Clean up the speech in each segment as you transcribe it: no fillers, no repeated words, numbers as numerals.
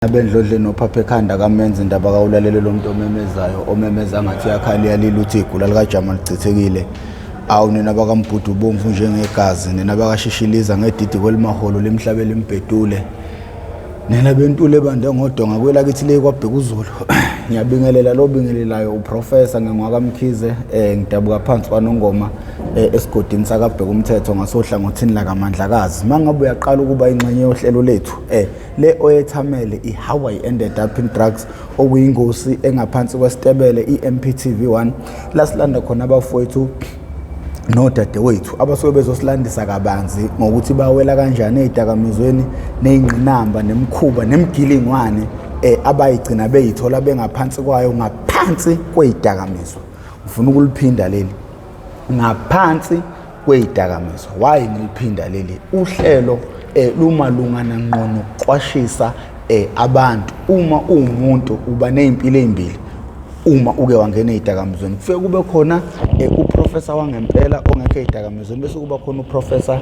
Abendlodleni ophapha ekhanda kamenzi indaba kawulalele lo muntu omemezayo omemeza ngathi uyakhala uyalila uthi igula likajama lichithekile. Awu nina bakambhudu ubomvu njengegazi, nina bakashishiliza ngedidi kwelimaholo lemhlaba elimbhedule. Nina bentule ebande ngodonga kwelakithi le kwaBhekuzulu. Ngiyabingelela lo bingelelayo uProfessor ngingwakamkhize ngidabuka phansi kwaNongoma esigodini sakaBhekumthetho ngasohlangothini lakaMandlakazi. Mangabe uyaqala ukuba ingxenye yohlelo lethu le oyethamele i-How I Ended Up in Drugs okuyingosi engaphansi kwesitebele i-MPTV 1 la silanda khona abafowethu nodadewethu abasuke bezosilandisa kabanzi ngokuthi bawela kanjani ey'dakamizweni ney'ngqinamba nemikhuba nemigilingwane abayigcina beyithola bengaphansi kwayo ngaphansi kwey'dakamizwa. Ngifuna ukuliphinda leli, ngaphansi kweyidakamizwa. Why ngiliphinda leli? Uhlelo lumalungana ngqo nokuqwashisa abantu. Uma uwumuntu uba ney'mpilo ey'mbili uma uke wangena ey'dakamizweni. Kufike kube khona uprofesa wangempela ongekho ey'dakamizweni, bese kuba khona uprofesa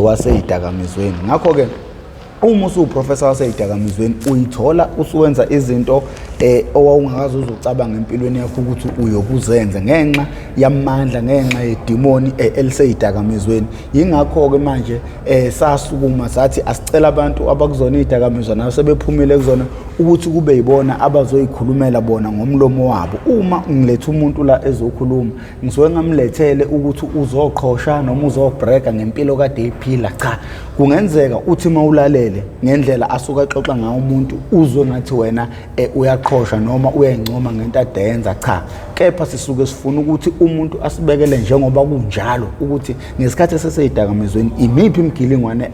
wasey'dakamizweni. Ngakho-ke uma usuwuprofesa wasey'dakamizweni uyithola usuwenza izinto owawungakaze uze ucabanga empilweni yakho ukuthi uyokuzenze ngenxa yamandla, ngenxa yedimoni elisey'dakamizweni. Yingakho-ke manje sasukuma sathi asicela abantu abakuzona iy'dakamizwa nabo sebephumile kuzona ukuthi kube yibona abazoyikhulumela bona ngomlomo wabo. Uma ngiletha umuntu la ezokhuluma, ngisuke ngamlethele ukuthi uzoqhosha noma uzobrega ngempilo kade eyiphila. Cha, kungenzeka uthi uma ulalele ngendlela asuke exoxa ngayo umuntu uzwe ngathi wena uyaqhosha noma uyayincoma ngento adenza. Cha, kepha sisuke sifuna ukuthi umuntu asibekele njengoba kunjalo ukuthi ngesikhathi eseseyidakamizweni imiphi imigilingwane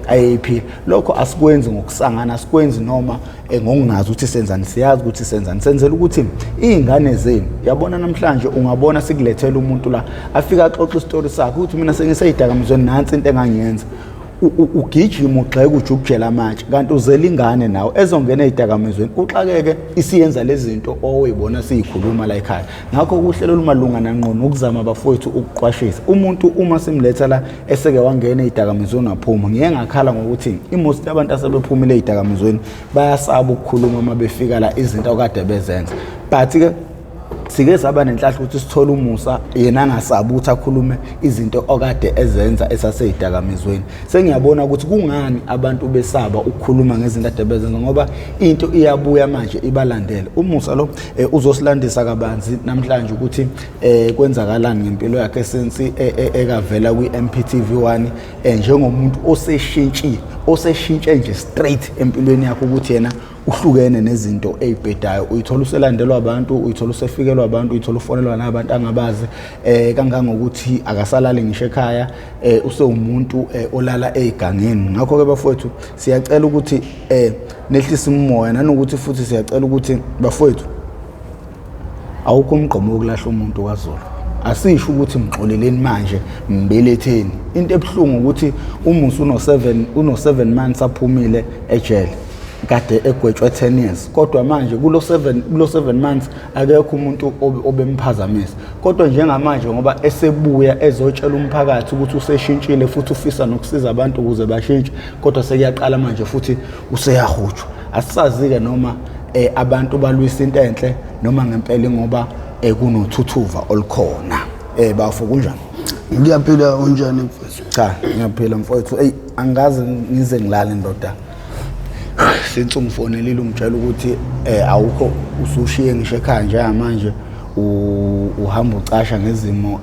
ayeyiphila. Lokho asikwenzi ngokusangana, asikwenzi noma ngokungazi ukuthi senzani. Siyazi ukuthi senzani, senzela ukuthi iy'ngane zenu. Yabona namhlanje ungabona sikulethela umuntu la afike axoxe isitori sakhe ukuthi mina sengiseyidakamizweni, nansi into engangiyenza. Ugijima ugxeke ujukujela amatshe, kanti uzela ingane nawe ezongena ey'dakamizweni uxakeke isiyenza lezi zinto owuyibona siyikhuluma la ekhaya. Ngakho kuhlelo olumalungana ngqo nokuzama bafowethu ukuqwashisa umuntu uma simletha la eseke wangena ey'dakamizweni waphuma. Ngiye ngakhala ngokuthi imost abantu asebephumile ey'dakamizweni bayasaba ukukhuluma uma befika la izinto okade bezenza, but-ke sike saba nenhlahla ukuthi sithole umusa yena angasabi ukuthi akhulume izinto okade ezenza esasey'dakamizweni. Sengiyabona ukuthi kungani abantu besaba ukukhuluma ngezinto ade bezenza, ngoba into iyabuya manje ibalandele. Umusa lo uzosilandisa kabanzi namhlanje ukuthi kwenzakalani ngempilo yakhe since ekavela kwi-MPTV 1 njengomuntu oseshintshile, oseshintshe nje straight empilweni yakhe ukuthi yena uhlukene nezinto ey'bhedayo. Uyithola uselandelwa abantu, uyithola usefikelwa abantu, uyithola ufonelwa nabantu angabazi, kangangokuthi akasalali ngisho ekhaya, usewumuntu olala ey'gangeni. Ngakho-ke bafowethu siyacela ukuthi nehlise umoya, nanokuthi futhi siyacela ukuthi bafowethu awukho umgqomo wokulahla umuntu kwaZulu. Asisho ukuthi mxoleleni manje, mbeletheni. Into ebuhlungu ukuthi umusa uno-7 months aphumile ejele, kade egwetshwe 10 years, kodwa manje kulo 7 months akekho umuntu obemphazamisa. Kodwa njengamanje ngoba esebuya ezotshela umphakathi ukuthi useshintshile futhi ufisa nokusiza abantu ukuze bashintshe, kodwa sekuyaqala manje futhi useyahutshwa. Asisazi-ke noma abantu balwisa into enhle noma ngempela ngoba kunothuthuva olukhona. Bafo kunjani? Ngiyaphila, unjani mfowethu? Cha, ngiyaphila mfowethu. Ey, angikaze ngize ngilale ndoda. Since ungifonelile ungitshela ukuthi awukho, usushiye ngisho ekhaya njengamanje, uhamba ucasha ngezimo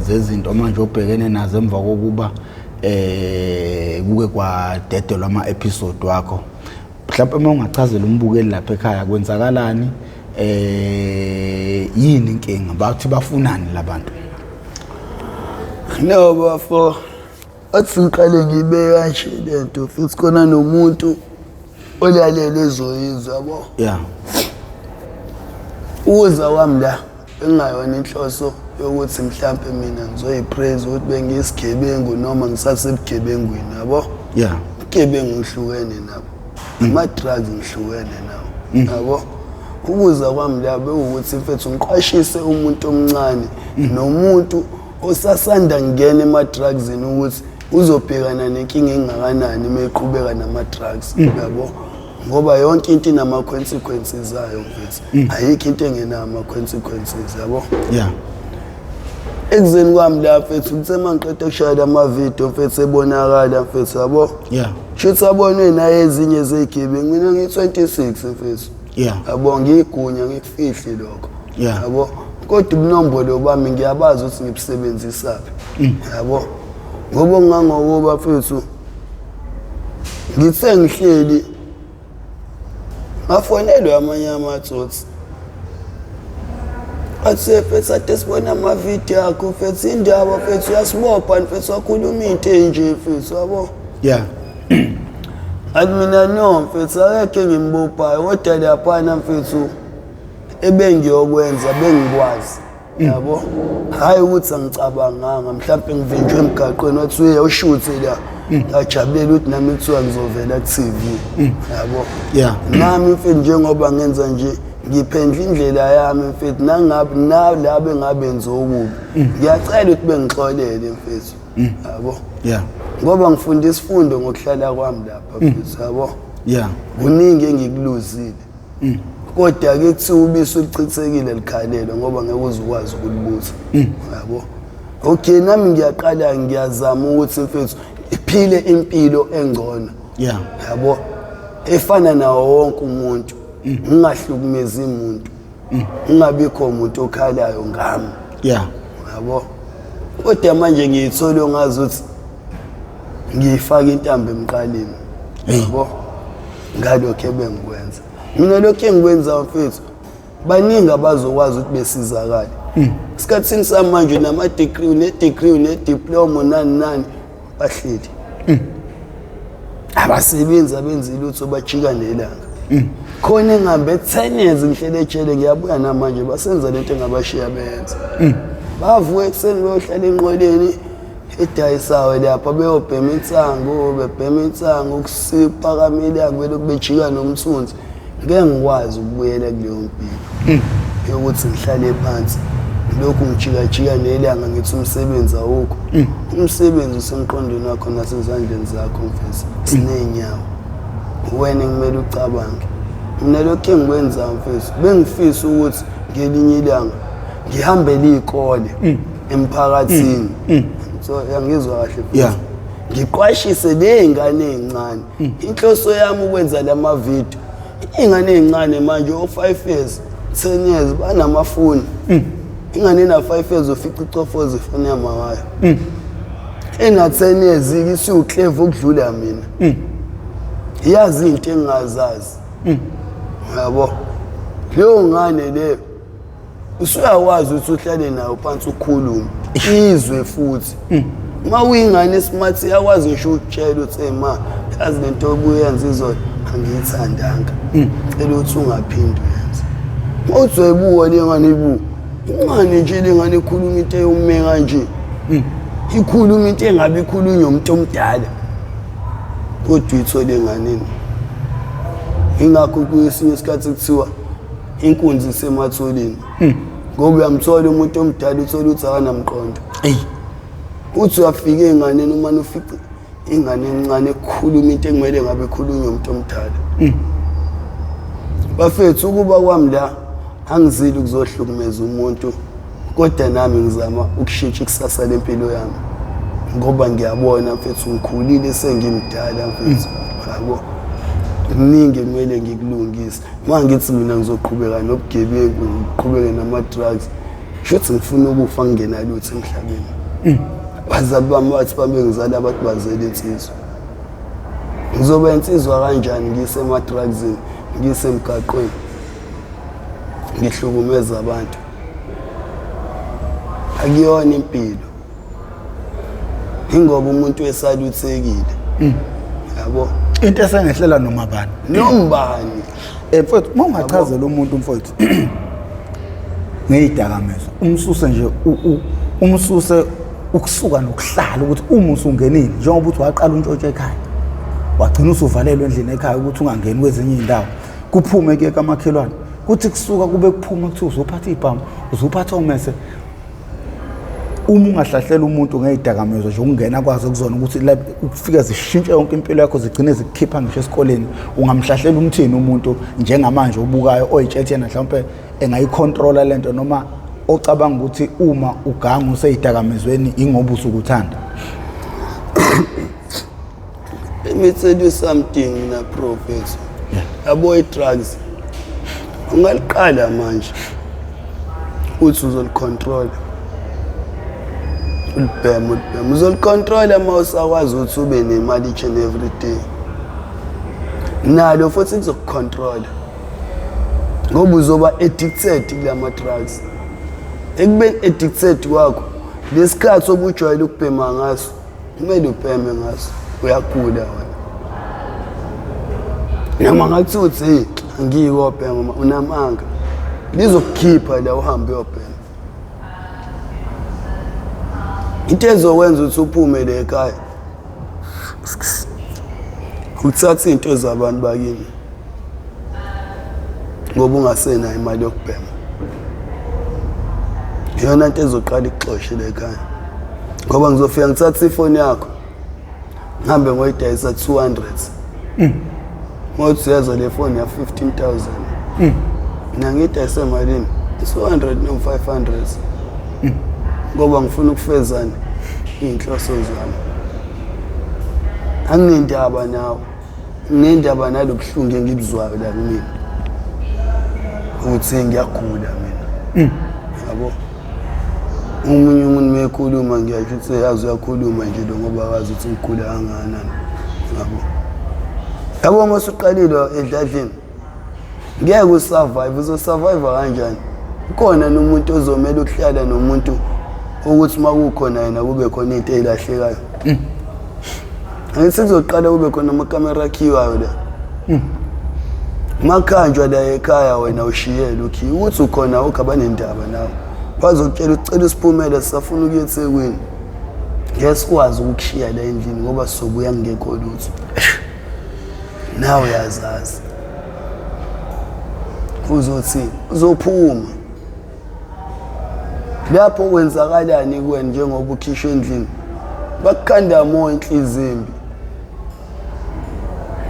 zezinto manje obhekene nazo emva kokuba kuke kwadedelwa ama episode wakho. Mhlawumbe uma ungachazela umbukeli lapha ekhaya kwenzakalani, yini inkinga, bathi bafunani labantu? No bafo, athi ngiqale ngibe kanje lento futhi khona nomuntu olalele ezoyizwa yabo. Ukuza kwami la engayona inhloso yokuthi mhlampe mina ngizoyipraise ukuthi bengiyisigebengu noma ngisasebugebengwini yabo. Ubugebengu ngihlukene nabo, ama-drugs ngihlukene nawo yabo. Ukuza kwami la bekuwukuthi mfethu ngiqwashise umuntu omncane nomuntu osasanda kungena ema-drugsini ukuthi uzobhekana nenkinga engakanani uma eqhubeka nama-drugs yabo. Ngoba yonke into inama-consequences ayo mfethu. Ayikho into engenawo ama-consequences, yabo. Ekuzeni kwami la mfethu, ngithe uma ngiqeda ukushaya la mavidiyo mfethu, ebonakala mfethu, yabo. Shuthi abonwe naye ezinye zey'gebengu. Mina ngiyi-26 mfethu. Yabo, ngiyigunya, ngikufihli lokho. Yabo, kodwa ubunombolo bami ngiyabazi ukuthi ngibusebenzisaphi. Yabo, ngoba ngangokuba mfethu ngithe ngihleli ngafonelwa amanye amatsotsi, athi mfethu, ade sibona amavidiyo akho mfethu, indaba mfethu, uyasibopha mfethu, wakhuluma into enje mfethu, yabo. Athi mina, no mfethu, akekho engimbophayo, kodwa laphana mfethu ebengiyokwenza bengikwazi, yabo. Hhayi ukuthi angicabanganga, mhlawumpe ngivinjwe emgaqweni, wathi uye ushuthe la, ngajabulela ukuthi nami kuthiwa ngizovela ku-TV, yabo. Nami mfethu, njengoba ngenza nje, ngiphendla indlela yami mfethu, nangabe nalabo engabenza okubi, ngiyacela ukuthi bengixolele mfethu, yabo. Ngoba ngifunda isifundo ngokuhlala kwami lapha mfethu, yabo. Kuningi engikuluzile, kodwa-ke kuthiwa ubisi oluchithekile likhalelwa, ngoba ngeke uze ukwazi ukulibutha, yabo. Okay, nami ngiyaqala ngiyazama ukuthi mfethu iphile impilo engcono, yabo, efana nawo wonke umuntu, ngingahlukumezi umuntu, ngingabikho umuntu okhalayo ngami, yabo. Kodwa manje ngiyithole ngazi ukuthi ngiyifaka intambo emqaleni, yabo, ngalokho ebengikwenza mina. Lokho engikwenza mfethu, baningi abazokwazi ukuthi besizakale esikhathini samanje. Nama-degree, une-degree, une-diploma, nani nani, bahleli abasebenzi, abenzi lutho, bajika nelanga. Khona engihambe 10 years ngihlele ejele, ngiyabuya namanje basenza lento engabashiya beyenza. Bavuka ekuseni beyohlala enqoleni edayisayo lapha, beyobhema insangu, bebhema insangu kusiphakamile ilanga, belokhu bejika nomthunzi. Ngeke ngikwazi ukubuyela kuleyo mpilo yokuthi ngihlale phansi lokhu ngijikajika nelanga, ngithi umsebenzi awukho. Umsebenzi usemqondweni wakho nasezandleni zakho mfethu. Siney'nyawo, wena kumele ucabange. Mina lokhu engikwenzayo mfethu, bengifisa ukuthi ngelinye ilanga ngihambele iy'kole emphakathini. So yangizwa kahle mfethu? Ngiqwashise ley'ngane ey'ncane. Inhloso yami ukwenza la mavidiyo, iy'ngane ey'ncane manje o-5 years, 10 years, banamafoni. Ingane ena-5 years ufica icofoza ifoni yamawayo. Ena-10 years-ke isiwuklevu okudlula mina, yazi into engingazazi, yabo. Leyo ngane leyo usuyakwazi ukuthi uhlale nayo phansi, ukhulume, izwe futhi. Uma uyingane e-smart, iyakwazi ngisho ukutshela ukuthi, "Hey ma, yazi lento obuyenza izolo angiyithandanga, cela ukuthi ungaphindi uyenze." Uma uthi uyayibuka le ngane, ibuka incane nje le ngane ekhuluma into eyome kanje, ikhuluma into engabe ikhulunywa umuntu omdala, kodwa uyithole enganeni. Ingakho kwesinye isikhathi kuthiwa inkunzi isematholeni, ngoba uyamthola umuntu omdala, uthole ukuthi akanamqondo. Uthi uyafika ey'nganeni, umane ufice ingane encane ekhuluma into ekumele ngabe ikhulunywa umuntu omdala. Bafethu, ukuba kwami la, angizili ukuzohlukumeza umuntu, kodwa nami ngizama ukushintsha ikusasa lempilo yami, ngoba ngiyabona mfethu, ngikhulile, sengimdala mfethu, yabo. Kuningi ekumele ngikulungise. Uma ngithi mina ngizoqhubeka nobugebengu, ngiqhubeke nama-drugs, shuthi ngifuna ukufa ngingenalutho emhlabeni. Abazali bami bathi babengizala, bathi bazele insizwa. Ngizoba insizwa kanjani ngisema-drugsini, ngisemgaqweni, ngihlukumeza abantu? Akuyona impilo, ingoba umuntu esaluthekile, yabo. Into esengehlela noma bani. Nombani. Mfowethu, uma ungachazela umuntu mfowethu ngeyidakamizwa, umsuse nje, umsuse ukusuka nokuhlala, ukuthi uma usungenile, njengoba uthi waqala untshontshe ekhaya, wagcina usuvalelwe endlini ekhaya ukuthi ungangeni kwezinye iy'ndawo, kuphume kuye kamakhelwane, kuthi kusuka kube kuphuma kuthiwa uzophatha iy'bhamu, uzophatha omese. Uma ungahlahlela umuntu ngezidakamizwa nje ukungena kwazo kuzona ukuthi ukufika zishintshe yonke impilo yakho, zigcine zikukhipha ngisho esikoleni, ungamhlahlela umthini umuntu njengamanje obukayo oyitshethe yena mhlawumpe engayicontrola lento, noma ocabanga ukuthi uma uganga useyidakamizweni ingoba usuke uthanda? Let me tell you something na prophet. Yabo i-drugs ungaliqala manje uthi uzolicontrola, ulibhema ulibhema, uzolicontrola uma usakwazi ukuthi ube nemali each and every day, nalo futhi lizokucontrola ngoba uzoba addicted kulama drugs. Ekubeni addicted kwakho, lesikhathi obujwayele ukubhema ngaso kumele ubheme ngaso, uyagula wena. Noma ngathiwa uthi hey angiyikobhema, unamanga, lizokukhipha la uhambe uyobhema. Into ezokwenza ukuthi uphume le ekhaya uthatha iy'nto zabantu bakini ngoba ungasenayo imali yokubhema, iyona nto ezoqala ikuxoshe le ekhaya, ngoba ngizofika ngithathe ifoni yakho ngihambe ngoyidayisa 200. Ngothi uyezwa le foni ya 15,000, mina ngiyidayise malini? 200 noma 500, ngoba ngifuna ukufezana iy'nhloso zami. Anginendaba nawe, nginendaba nalobuhlungu engibuzwayo la kumina ukuthi ngiyagula mina, yabo. Omunye umuntu uma ekhuluma ngiyasho ukuthi yazi uyakhuluma nje lo ngoba akazi ukuthi ngigula kangakanani, yabo. Yabo uma usuqalile edladleni ngeke usurvive. Uzosurvive kanjani? Kukhona nomuntu ozomela ukuhlala nomuntu ukuthi uma kukhona yena kube khona into eyilahlekayo? Angithi kuzoqala kube khona amakamera akhiwayo la, makhanjwa la ekhaya, wena ushiyele ukhiye ukuthi ukhona awukho, abanendaba nawe. Bazokutshela ucela usiphumele, sisafuna ukuya eThekwini, ngeke sikwazi ukukushiya la endlini ngoba sizobuya kungekho lutho. Nawe uyazazi uzothini, uzophuma lapho. Kwenzakalani kuwena njengoba ukhishwe endlini? Bakukhanda moya inhliziyo embi,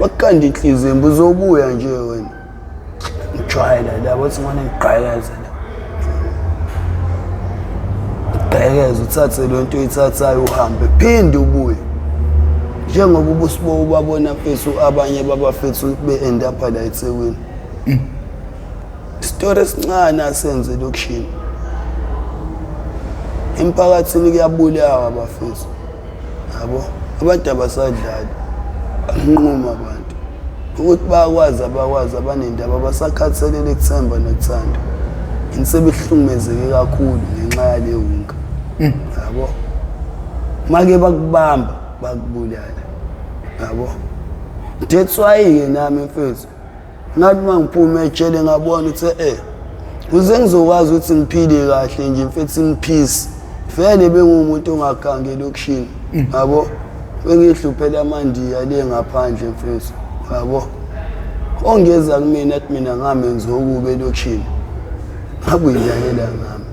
bakukhanda inhliziyo embi, uzobuya nje wena ngijwayela labo thi ngone ngigqekeze la, ugqekeze uthathe le nto oyithathayo uhambe, phinde ubuye njengoba ubusibo ubabona mfethu. Abanye babafethu be-end up la eThekwini. Isitori esincane asenze elokishini, emphakathini kuyabulawa abafethu, yabo. Abantu abasadlali, banquma abantu ukuthi bayakwazi, abakwazi, abanendaba, abasakhathalele kuthemba nokuthanda. Insebehlukumezeke kakhulu ngenxa yale wunga, yabo. Make bakubamba bakubulala, yabo. That's why-ke nami mfethu ngathi uma ngiphuma ejele ngabona ukuthi kuze ngizokwazi ukuthi ngiphile kahle nje mfethu in peace. Vele bengumuntu ongagangi elokishini, yabo, bengihluphela amandiya le ngaphandle mfethu, yabo. Ongeza kumina athi mina ngamenza okubi elokishini, ngabe uyidlalela ngami,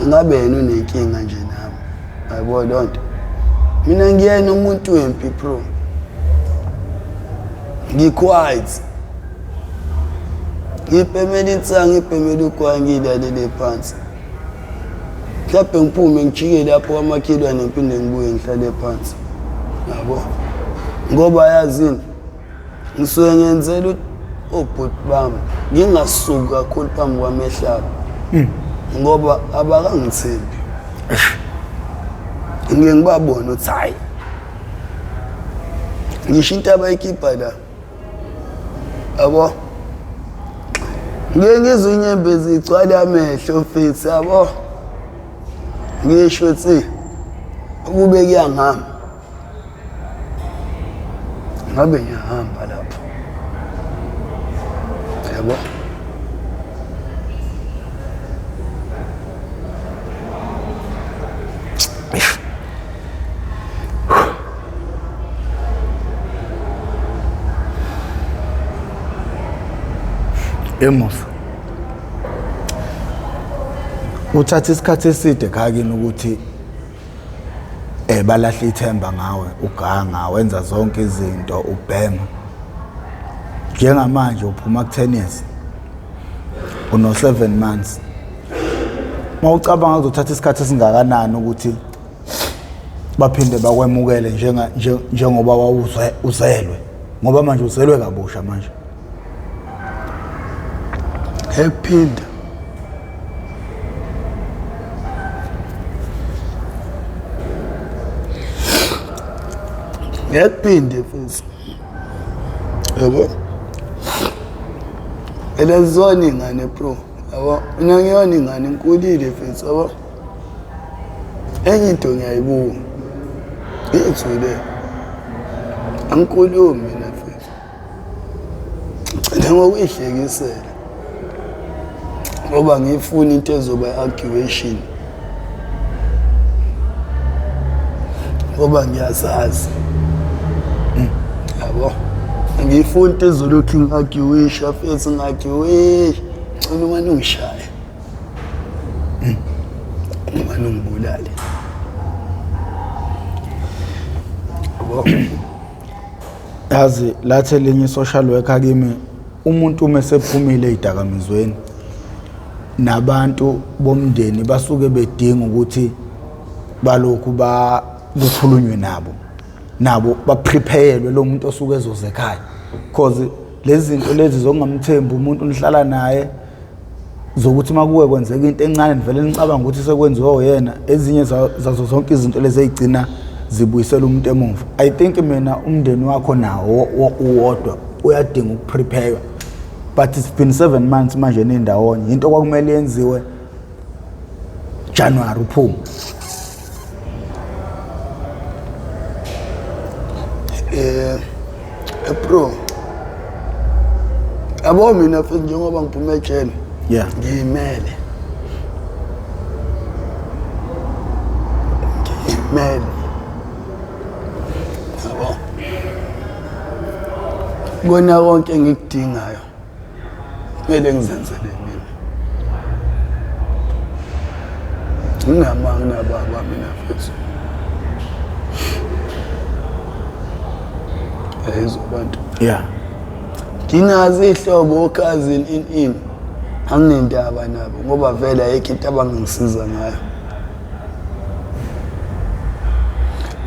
ngabe yena unenkinga nje nami, yabo. Loo nto mina ngiyena umuntu wempi pro, ngi-quiet, ngibhemela insangu, ngibhemela ugwayi, ngiyilalele phansi. Mhlawumbe ngiphume ngijike lapho kwamakhelwane, ngiphinde ngibuye ngihlale phansi, yabo, ngoba yazini ngisuke ngenzela ukuthi obhuti bami ngingasuki kakhulu phambi kwamehlo abo ngoba abakangithembi. Ngike ngibabone ukuthi hhayi, ngisho into abayikhipha la, yabo, ngike ngizwe inyembezi igcwale amehlo mfethu, yabo. Ngisho ukuthi ukube kuya ngami ngabe ngiyahamba lapho, yabo. Emusa, Uthatha isikhathi eside ekhaya kini ukuthi balahle ithemba ngawe, uganga, wenza zonke izinto, ubhema. Njengamanje uphuma ku-10 years, uno 7 months. Mawucabanga kuzothatha isikhathi esingakanani ukuthi baphinde bakwemukele njengoba wawuzelwe, ngoba manje uzelwe kabusha manje? Ngekuphinda ngekuphinde futhi, yabo, elezona ingane bro, yabo, mina ngiyona ingane ngikhulile futhi, yabo. Enye into ngiyayibuka iyethule, angikhulumi mina futhi, ngigcina ngokuyihlekisela ngoba ngiyifuna into ezoba i-arguation ngoba ngiyazazi, yabo. Ngiyifuna into ezolokhu ngi-arguisha futhi ngi-arguisha, ngicela umane ungishaye, umane ungibulale, yabo. Yazi lathi elinye i-social worker kimi, umuntu uma esephumile ey'dakamizweni, nabantu bomndeni basuke bedinga ukuthi balokhu ba kukhulunywe nabo, nabo baprepare lo muntu osuke ezoza ekhaya, cause lezi zinto lezi zokungamthembi umuntu nihlala naye, zokuthi uma kuke kwenzeka into encane nivele nicabanga ukuthi sekwenziwa uyena, ezinye zazo zonke izinto lezi ey'gcina zibuyisela umuntu emuva. I think mina umndeni wakho nawo uwodwa uyadinga ukuprepare, but it's been 7 months manje nindawonye. Into kwakumele yenziwe January uphume. Bro, yabo, mina futhi njengoba ngiphume ejele, ngiyimele, ngiyimele, yabo. Kona konke engikudingayo kumele ngizenzele mina, nginama nginababa mina futhi yayizwa abantu. Nginazo iy'hlobo, o-cousin, in in, anginendaba nabo ngoba vele ayikho into abangangisiza ngayo.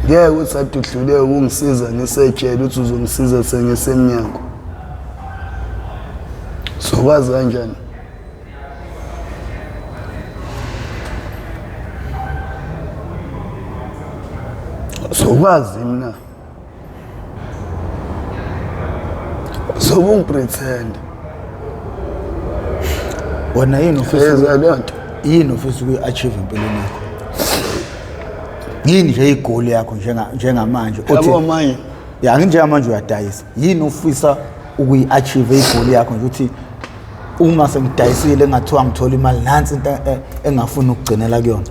Ngeke uthi ade udlule ukungisiza ngisejele, uthi uzongisiza sengisemnyango. Sokwazi kanjani? Sokwazi mina sokungi-pretend. Wena yini ufisa Yezwa leyo nto. Yini ufisa ukuyi-achieve empilweni yakho? Yini nje i-goal yakho njengamanje uthi? Yabo manje. Ya, njengamanje uyadayisa, yini ufisa ukuyi-achieve, i-goal yakho nje, uthi uma sengidayisile engathiwa ngithola imali, nansi into engafuni ukugcinela kuyona?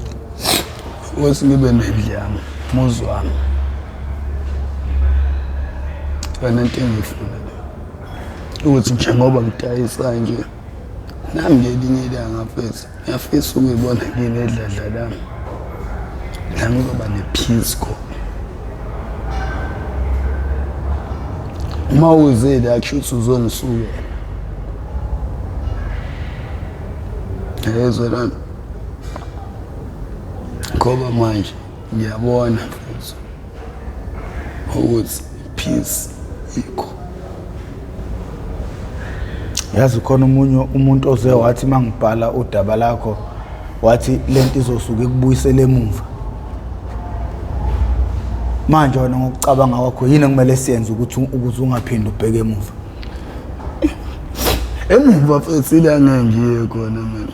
Ukuthi ngibe nendlu yami, umuzi wami. Yona into engiyifuna leyo, ukuthi njengoba ngidayisa nje nami ngelinye ilanga mfethu ngiyafisa ukuyibona nginedladla lami la ngizoba ne-peace khona. Uma uze la kusho ukuthi uzongisukela, yezwa lana, ngoba manje ngiyabona mfethu ukuthi peace ikho. Yazi khona omunye umuntu oze wathi uma ngibhala udaba lakho, wathi lento izosuke ikubuyisele emuva. Manje wena ngokucabanga kwakho, yini ekumele siyenze ukuthi ukuze ungaphinde ubheke emuva? Emuva mfethu ila ngeke ngiye khona mina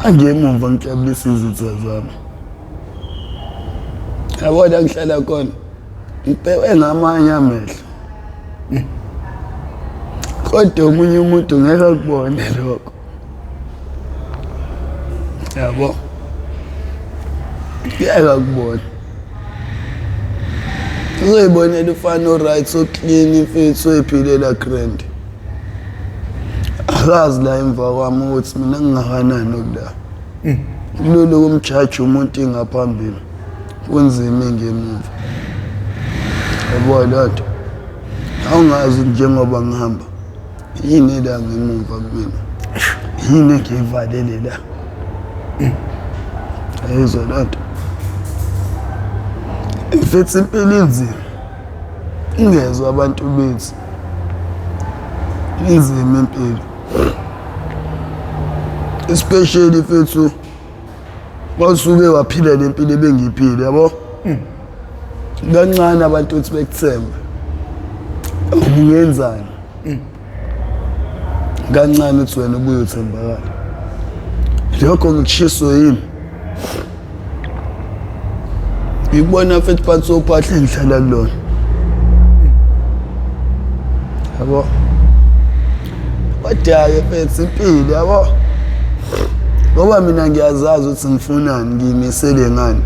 manje. Emuva ngijabulisa izitha zami, yabo, la ngihlala khona ngibhekwe ngamanye amehlo, kodwa omunye umuntu ngeke akubone lokho, yabo, ngeke akubone. Uzoyibonela ufana o-right, so-clean mfethu, soyiphilela grand, akazi la emva kwami ukuthi mina ngingakanani okula. Kulula ukumjaja umuntu ingaphambili, kunzima ingemuva. Yabo loo nto. Awungazi njengoba ngihamba yini la ngemuva kumina, yini engiyivalele la. Ayizwa loo nto. Mfethu impilo inzima, ingezwa abantu bethu, inzima impilo, especially mfethu mawusuke waphila le mpilo ebengiyiphile, yabo. Kancane abantu ukuthi bekuthembe ubungenzani, kancane uthi wena ubuye uthembakala. Lokho ngikushiso yini? Ngikubona mfethu phansi ophahla engihlala kulona, yabo. Kodwa-ke mfethu impilo, yabo, ngoba mina ngiyazazi ukuthi ngifunani, ngiyimisele ngani.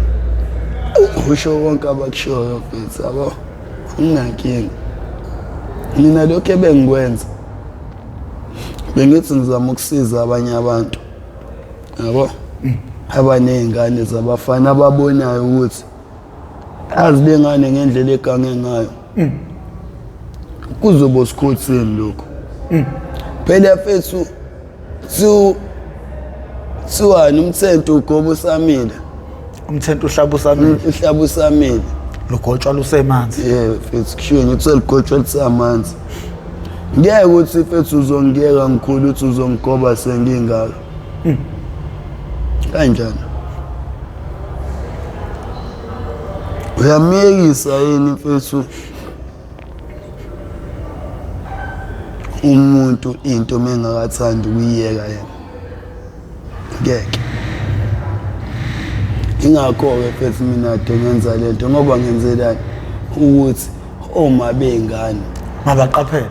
Kusho konke abakushoyo mfethu, yabo, nginankinga mina. Lokhu ebengikwenza, bengithi ngizama ukusiza abanye abantu, yabo, abaney'ngane zabafana ababonayo ukuthi azi lengane ngendlela egange ngayo kuzoba usikhotheni lokho. Phela mfethu thiwani, umthento ugoba usamile. Umthento uhlaba usamile. Uhlaba usamile. Lugotshwa lusemanzi. Yeah mfethu, kushiwo ngithi seligotshwa lisamanzi. Ngeke ukuthi mfethu uzongiyeka ngikhulu ukuthi uzongigoba sengingaka kanjani. Uyamyekisa yini mfethu umuntu into mengakathandi ukuyiyeka yena? Ngeke. Ingakho-ke mfethu mina kade ngenza lento, ngoba ngenzelani ukuthi oma bey'ngane mabaqaphele,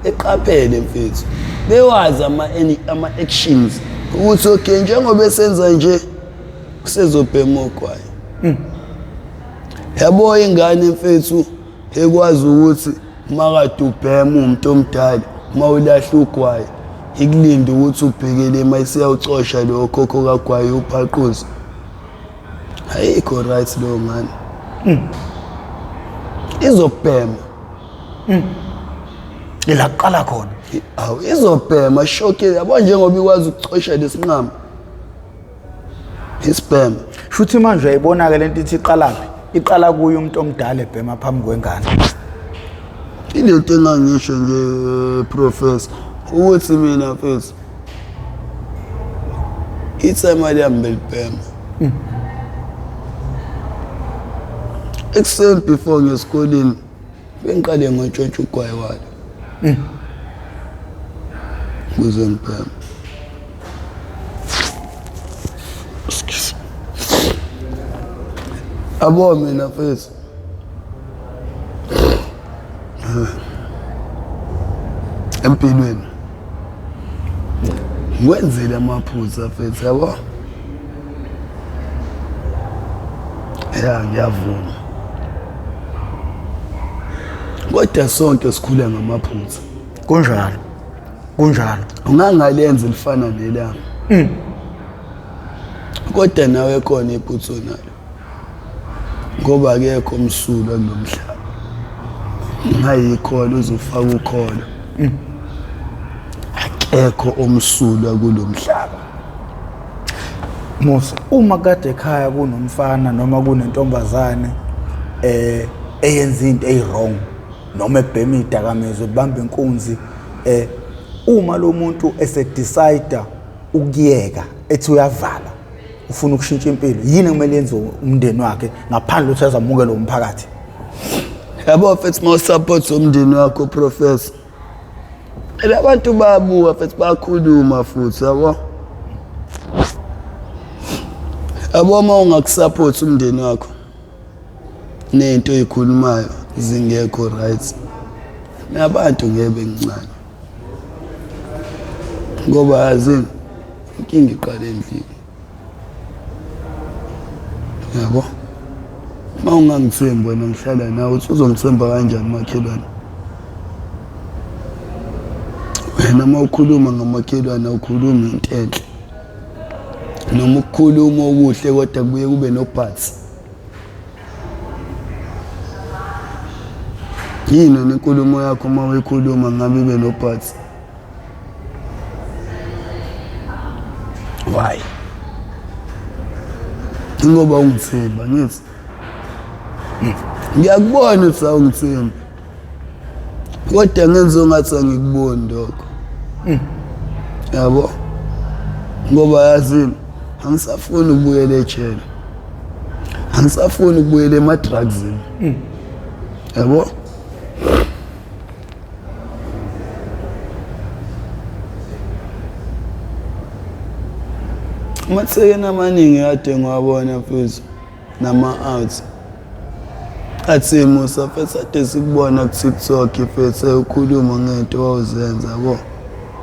eqaphele mfethu, bewazi ama-actions ukuthi okay, njengoba esenza nje usezobhema ogwayi. Yabo, ingane mfethu ekwazi ukuthi makade ubhema umuntu omdala, uma ulahla ugwayi ikulinde ukuthi ubhekele uma isiyawucosha lo khokho kagwayi uphaquze, ayikho right leyo ngane, izobhema. Ila kuqala khona. Awu, izobhema shoke, yabo, njengoba ikwazi ukucosha lesinqamu isibhema. Shuthi manje uyayibona-ke lento ithi iqalaphi, iqala kuye umuntu omdala ebhema phambi kwengane. Ilento engangisho nje, professor, ukuthi mina mfethu ithema liyami belibhema ekuseni before ngesikoleni, bengiqale ngontshontsha ugwayi walo ukuze ngibheme. Excuse. Yabo, mina mfethu empilweni ngiwenzile amaphutha mfethu, yabo. Ya, ngiyavuma, kodwa sonke sikhule ngamaphutha. Kunjalo, kunjalo. Ungangalenzi lifana nelami, kodwa nawe khona iphutha onalo, ngoba akekho omsulwa kulo mhlaba. Ngayikhona uzofaka ukholo, akekho omsulwa kulo mhlaba. Musa, uma kade ekhaya kunomfana noma kunentombazane eyenza into eyi-wrong noma ebhema idakamizwa, ebamba inkunzi, uma lo muntu esedecide ukuyeka, ethi uyavala, ufuna ukushintsha impilo, yini ekumele yenziwe umndeni wakhe ngaphandle ukuthi azamukele umphakathi? Yabo mfethu, uma usupport umndeni wakho, professor, phela abantu bayabuka mfethu, bayakhuluma futhi, yabo. Yabo, uma ungakusupport umndeni wakho nento oyikhulumayo zingekho right, nabantu ngeke bengincane, ngoba yazini inkinga iqale endlini, yabo. Uma ungangithembi wena ngihlala nawe, uthi uzongithemba kanjani makhelwane? Wena uma ukhuluma ngamakhelwane awukhulumi into enhle. Noma ukukhuluma okuhle kodwa kubuye kube nobhatsi. Yini wena inkulumo yakho uma uyikhuluma ngabe ibe nobhatsi? Why? Ingoba ungithemba ngithi. Ngiyakubona ukuthi awungithembi. Kodwa ngenza ongathi angikuboni lokho. Yabo? Ngoba yazini angisafuni ukubuyela ejele. Angisafuni ukubuyela ema-drugsini. Yabo? Amathekeni amaningi kade ngiwabona mfethu nama-out athi Musa mfethu ade sikubona ku-TikTok mfethu ukhuluma ngento wawuzenza yabo.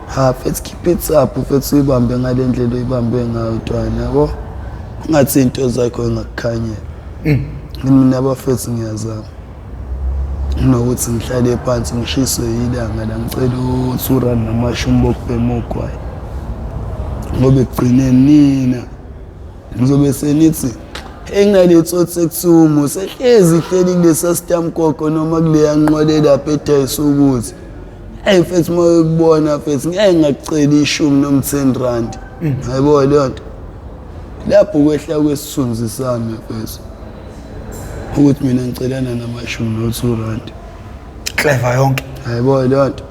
Ha mfethu keep it up mfethu uyibambe ngale ndlela oyibambe ngayo ntwana yabo. Ungathi into zakho engakukhanyela. Mina bafethu ngiyazama. Kunokuthi ngihlale phansi ngishiswe yilanga la ngicela u-2 rand namashumi bokubhema ugwayi. Ngoba ekugcineni nina ngizobe senithi enginale tsotsi ekuthiwa uMusa ehlezi ihleli kulesa sitamkoko noma kuleya nqwele lapha edayisa ukuthi eyi mfethu uma uyokubona mfethu ngeke ngakucela ishumi noma 10 rand. Hayibo leyo nto lapho kwehla kwesithunzi sami mfethu ukuthi mina ngicelana namashumi no-2 rand. Clever yonke. Hayibo leyo nto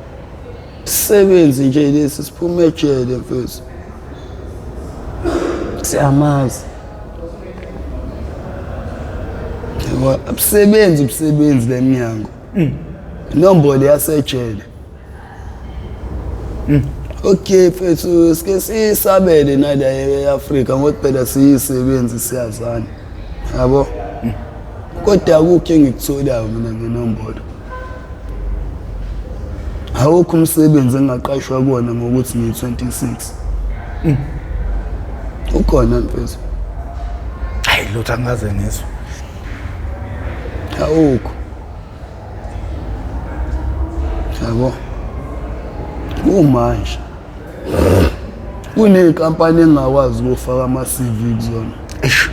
sisebenzi nje lesi siphuma ejele mfethu siyamazi. Yabo, abusebenzi ubusebenzi leminyango inombolo yasejele. Okay mfethu, sike sisabele nala e-Afrika ngoba phela siyisebenzi siyazana yabo, kodwa akukho engikutholayo mina ngenombolo. Awukho umsebenzi engingaqashwa kuwona ngokuthi ngiyi-26. Ukhona mfethu? Hayi lutho, angaze ngizwe. Awukho yabo. Kumanje kuney'nkampani engingakwazi ukufaka ama-CV kuzona. Eish.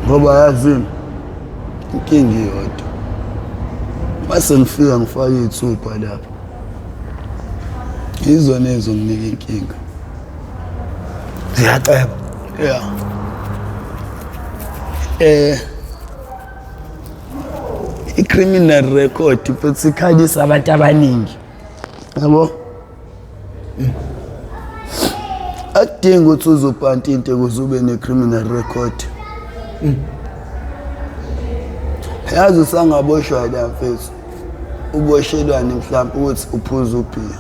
Ngoba yazini inkinga iyodwa, mase ngifika ngifake iy'thupha lapha yizona ey'zonginika inkinga. Ziyaceba. Ya, i-criminal record futhi ikhalisa abantu abaningi yabo. Akudingi ukuthi uzopanta into ukuze ube ne-criminal record. Yazi usangaboshwa la mfethu, uboshelwane mhlawumbe ukuthi uphuza ubhiya,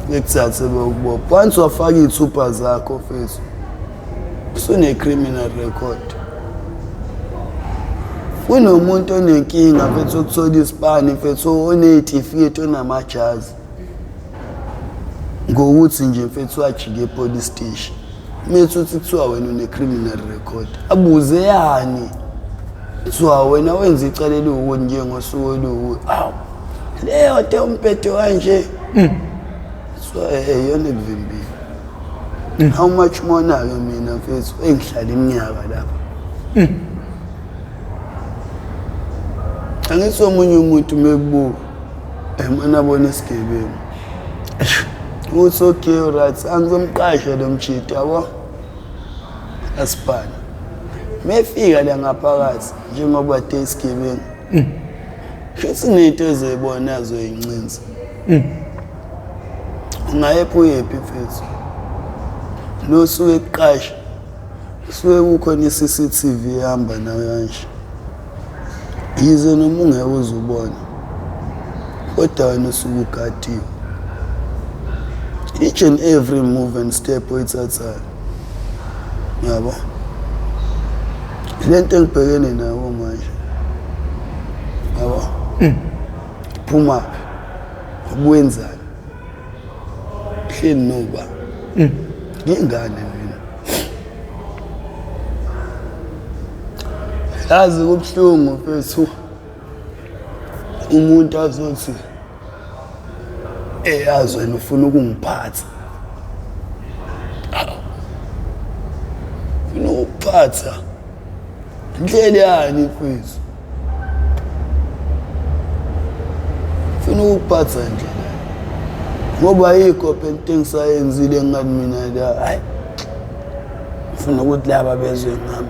bekuthathe bokubopha. Once wafaka iy'thupha zakho mfethu, usune-criminal record. Kunomuntu onenkinga mfethu ukuthola isipani mfethu, oney'tifiketi, onamajazi, ngokuthi nje mfethu wajika e-police station methu uthi kuthiwa wena une-criminal record. Abuze yani, kuthiwa wena wenza icala eliwukuthi njengosuku oluwukuthi. Awu, leyo nto umbhedo kanje so iyona ekuvimbile. How much more na-ke mina mfethu engihlala iminyaka lapha? Angithi omunye umuntu mekubuka emane abona isigebengu uthi okay, right, angizomqasha lo mjito yabo, asipane. Mefika la ngaphakathi njengoba de isigebengu shuthi nento ezoyibona azoyincinza. Ungayephi uyephi mfethu? Lo suke kuqasha kusuke kukhona i-CCTV ehamba nayo kanje, yize noma ungeke uze ubone, kodwa wena usuke ugadiwe each and every move and step oyithathayo yabo. Le nto engibhekene nawo manje yabo, phumaphi, ubuwenzani, hleli noba ngingane mina. Yazi kubuhlungu mfethu umuntu azothi eyazi wena ufuna ukungiphatha. ukuphatha ndlela yani mfethu funa ukuphatha ndlela ngoba ayikho phela into engisayenzile engathi mina la hayi ngifuna ukuthi laba bezwe ngami.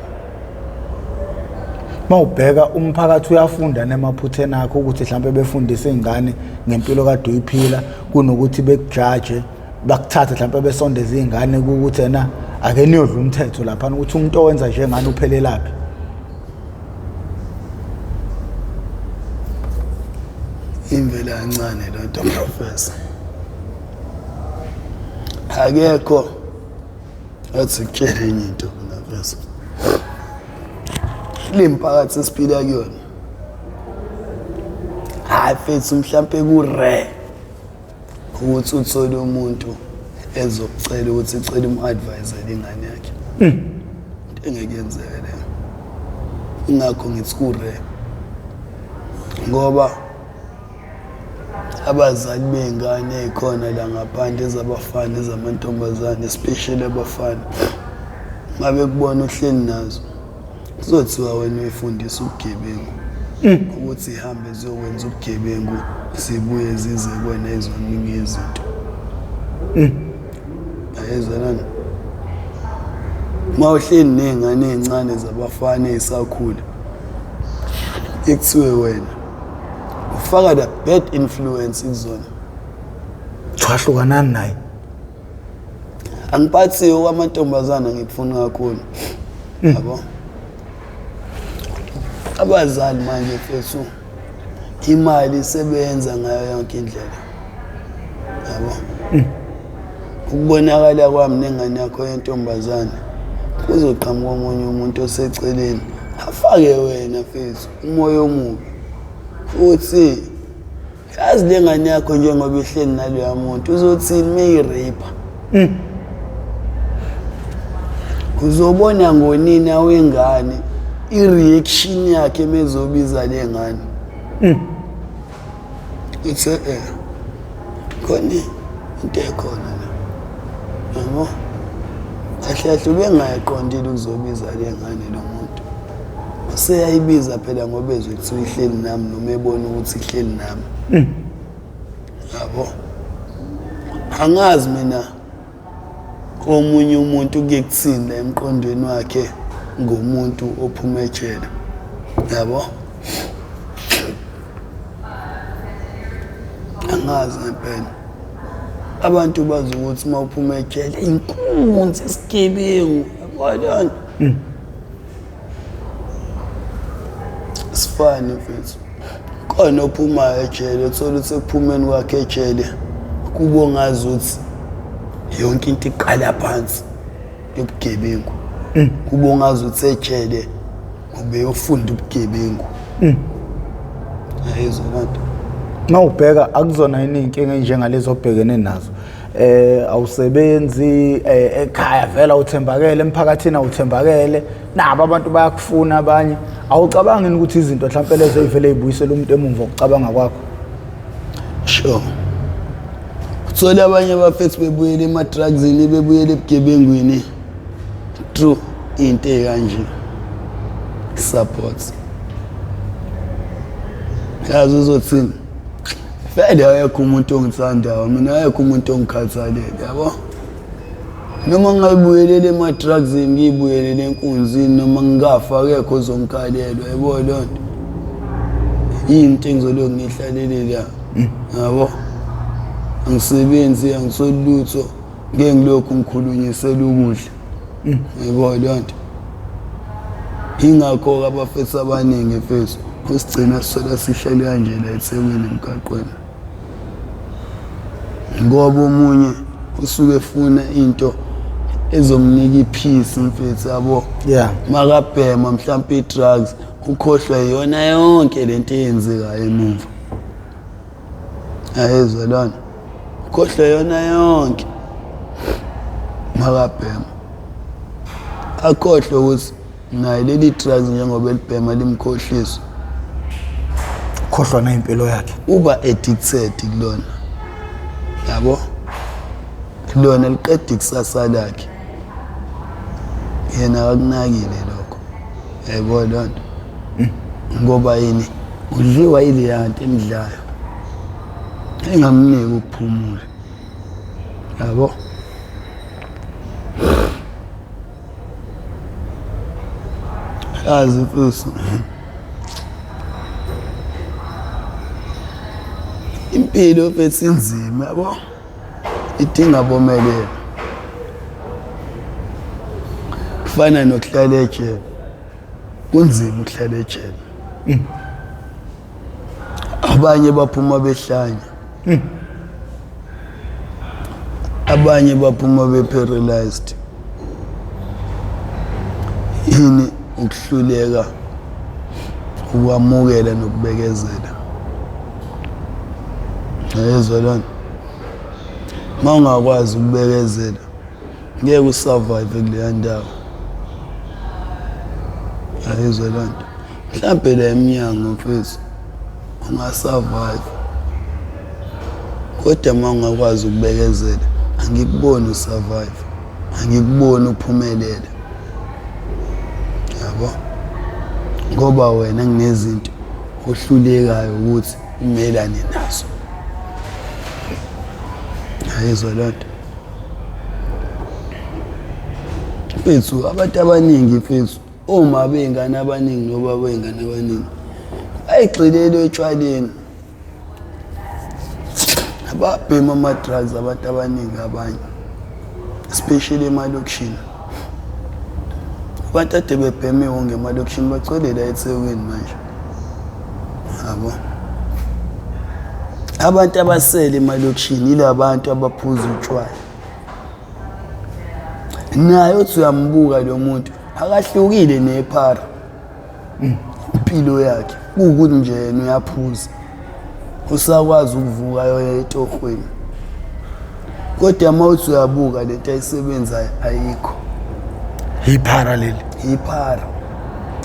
Mawubheka umphakathi uyafunda nemaphutheni akho ukuthi mhlawumbe befundise izingane ngempilo kade uyiphila kunokuthi bekujaje bakuthathe mhlawumbe besondeze izingane ukuthi ena ake niyodla umthetho lapha ukuthi umuntu owenza njengani uphelelaphi. Imvela kancane loo nto professor. Akekho athi kutshele enye into mina professor. Le mphakathi esiphila kuyona hayi mfethu mhlampe ku-rare ukuthi uthole umuntu ezokucela ukuthi icela umu-advisele ingane yakhe. Into engeke yenzeke leyo. Ingakho ngithi ku-rare ngoba abazali bey'ngane ey'khona la ngaphandle ezabafana ezamantombazane especially abafana ngabe kubona uhleli nazo kuzothiwa wena uyifundisa ubugebengu ukuthi ihambe ziyokwenza ubugebengu zibuye zize kuwena ezoningi izinto. Ayezwa nani? Uma uhleli ney'ngane ey'ncane zabafana ey'sakhula ekuthiwe wena ufaka the bad influence kuzona. Kuthiwa hlukanani naye. Angiphathiwe kwamantombazana ngikufuna kakhulu. Yabo. Abazali manje mfethu imali isebenza ngayo yonke indlela. Yabo. Ukubonakala kwami nengane yakho yentombazane kuzoqhamuka omunye umuntu oseceleni afake wena mfethu umoya omubi futhi yazi le ngane yakho njengoba ihleli naloya muntu uzothini meyirape. Uzobona ngonina wengane i-reaction yakhe mezobiza le ngane. Uthe khona into ekhona la. Yabo? Kahle kahle ubengayiqondile ukuzobiza le ngane lo muntu. Useyayibiza phela ngoba ezwe kuthiwa ihleli nami noma ebona ukuthi ihleli nami. Yabo? Angazi mina omunye umuntu kuye kuthini la emqondweni wakhe ngomuntu ophuma ejele. Yabo? Angazi ngempela. Abantu bazi ukuthi uma uphuma ejele inkunzi isigebengu yabo nto. Sifane mfethu. Khona ophumayo ejele uthola ukuthi ekuphumeni kwakhe ejele kubo ngazi ukuthi yonke into iqala phansi yobugebengu. Kubo ngazi ukuthi ejele ubeyofunda ubugebengu. Ayizwa lento. Mawubheka akuzona yini inkinga enjengalezo obhekene nazo. Awusebenzi ekhaya vela uthembakele emphakathini awuthembakele nabo abantu bayakufuna abanye. Awucabangi ukuthi izinto mhlawumbe lezo ezivele zibuyisele umuntu emumva ukucabanga kwakho? Sure. Uthola abanye abafethu bebuyele ema-drugsini bebuyele ebugebengwini through into ekanje support. Yazi uzothini? Vele akekho umuntu ongithandayo mina, akekho umuntu ongikhathalele yabo. Noma ngingayibuyeleli ema-drugsini ngiyibuyelele enkunzini noma ngingafa akekho ozongikhalelwa yabo leyo nto. Yinto engizolokhu ngiyihlalele la yabo. Angisebenzi angisoli lutho ngeke ngilokhu ngikhulunyisela ukudla yabo leyo nto. Ingakho-ke abafethu abaningi mfethu usigcina sithola sihleli kanje la eThekwini emgaqweni ngoba omunye usuke efuna into ezomnika i-peace mfethu yabo. Makabhema mhlawumpe i-drugs ukhohlwa iyona yonke lento eyenzekayo emuva. Ayezwa lona ukhohlwa yona yonke makabhema akhohlwe ukuthi naye leli drugs njengoba elibhema limkhohlisa Khohlwa na impilo yakhe. Uba addicted kulona yabo, lona liqeda ikusasa lakhe. Yena akakunakile lokho, yayibona loo nto. Ngoba yini? Udliwa yileya nto emdlayo engamniki ukuphumula, yabo. Yazi mfethu, impilo mfethu inzima, yabo, idinga bomelela. Kufana nokuhlala ejele, kunzima ukuhlala ejele. Abanye baphuma behlanya, abanye baphuma be-paralyzed. Yini? Ukuhluleka ukwamukela nokubekezela. Yezwa lona, uma ungakwazi ukubekezela ngeke usurvive kuleya ndawo. Ayizwa loo nto. Mhlampe la emnyango mfethu ungasurvive, kodwa uma ungakwazi ukubekezela angikuboni usurvive, angikuboni uphumelele, yabo, ngoba wena kunezinto ohlulekayo ukuthi umelane nazo. Ayizwa loo nto mfethu. Abantu abaningi mfethu, oma bey'ngane abaningi noba bey'ngane abaningi bayigxilele etshwaleni, ababhema ama-drugs abantu abaningi, abanye especially emalokishini. Abantu ade bebheme wonke emalokishini bagcwele la eThekwini manje, yabo. Abantu abasele emalokishini yila bantu abaphuza utshwala. Naye uthi uyambuka lo muntu, akahlukile nephara impilo yakhe, kuwukuthi nje yena uyaphuza, usakwazi ukuvuka ayoya etohweni, kodwa uma uthi uyabuka lento ayisebenzayo ayikho. Iphara leli. Iphara,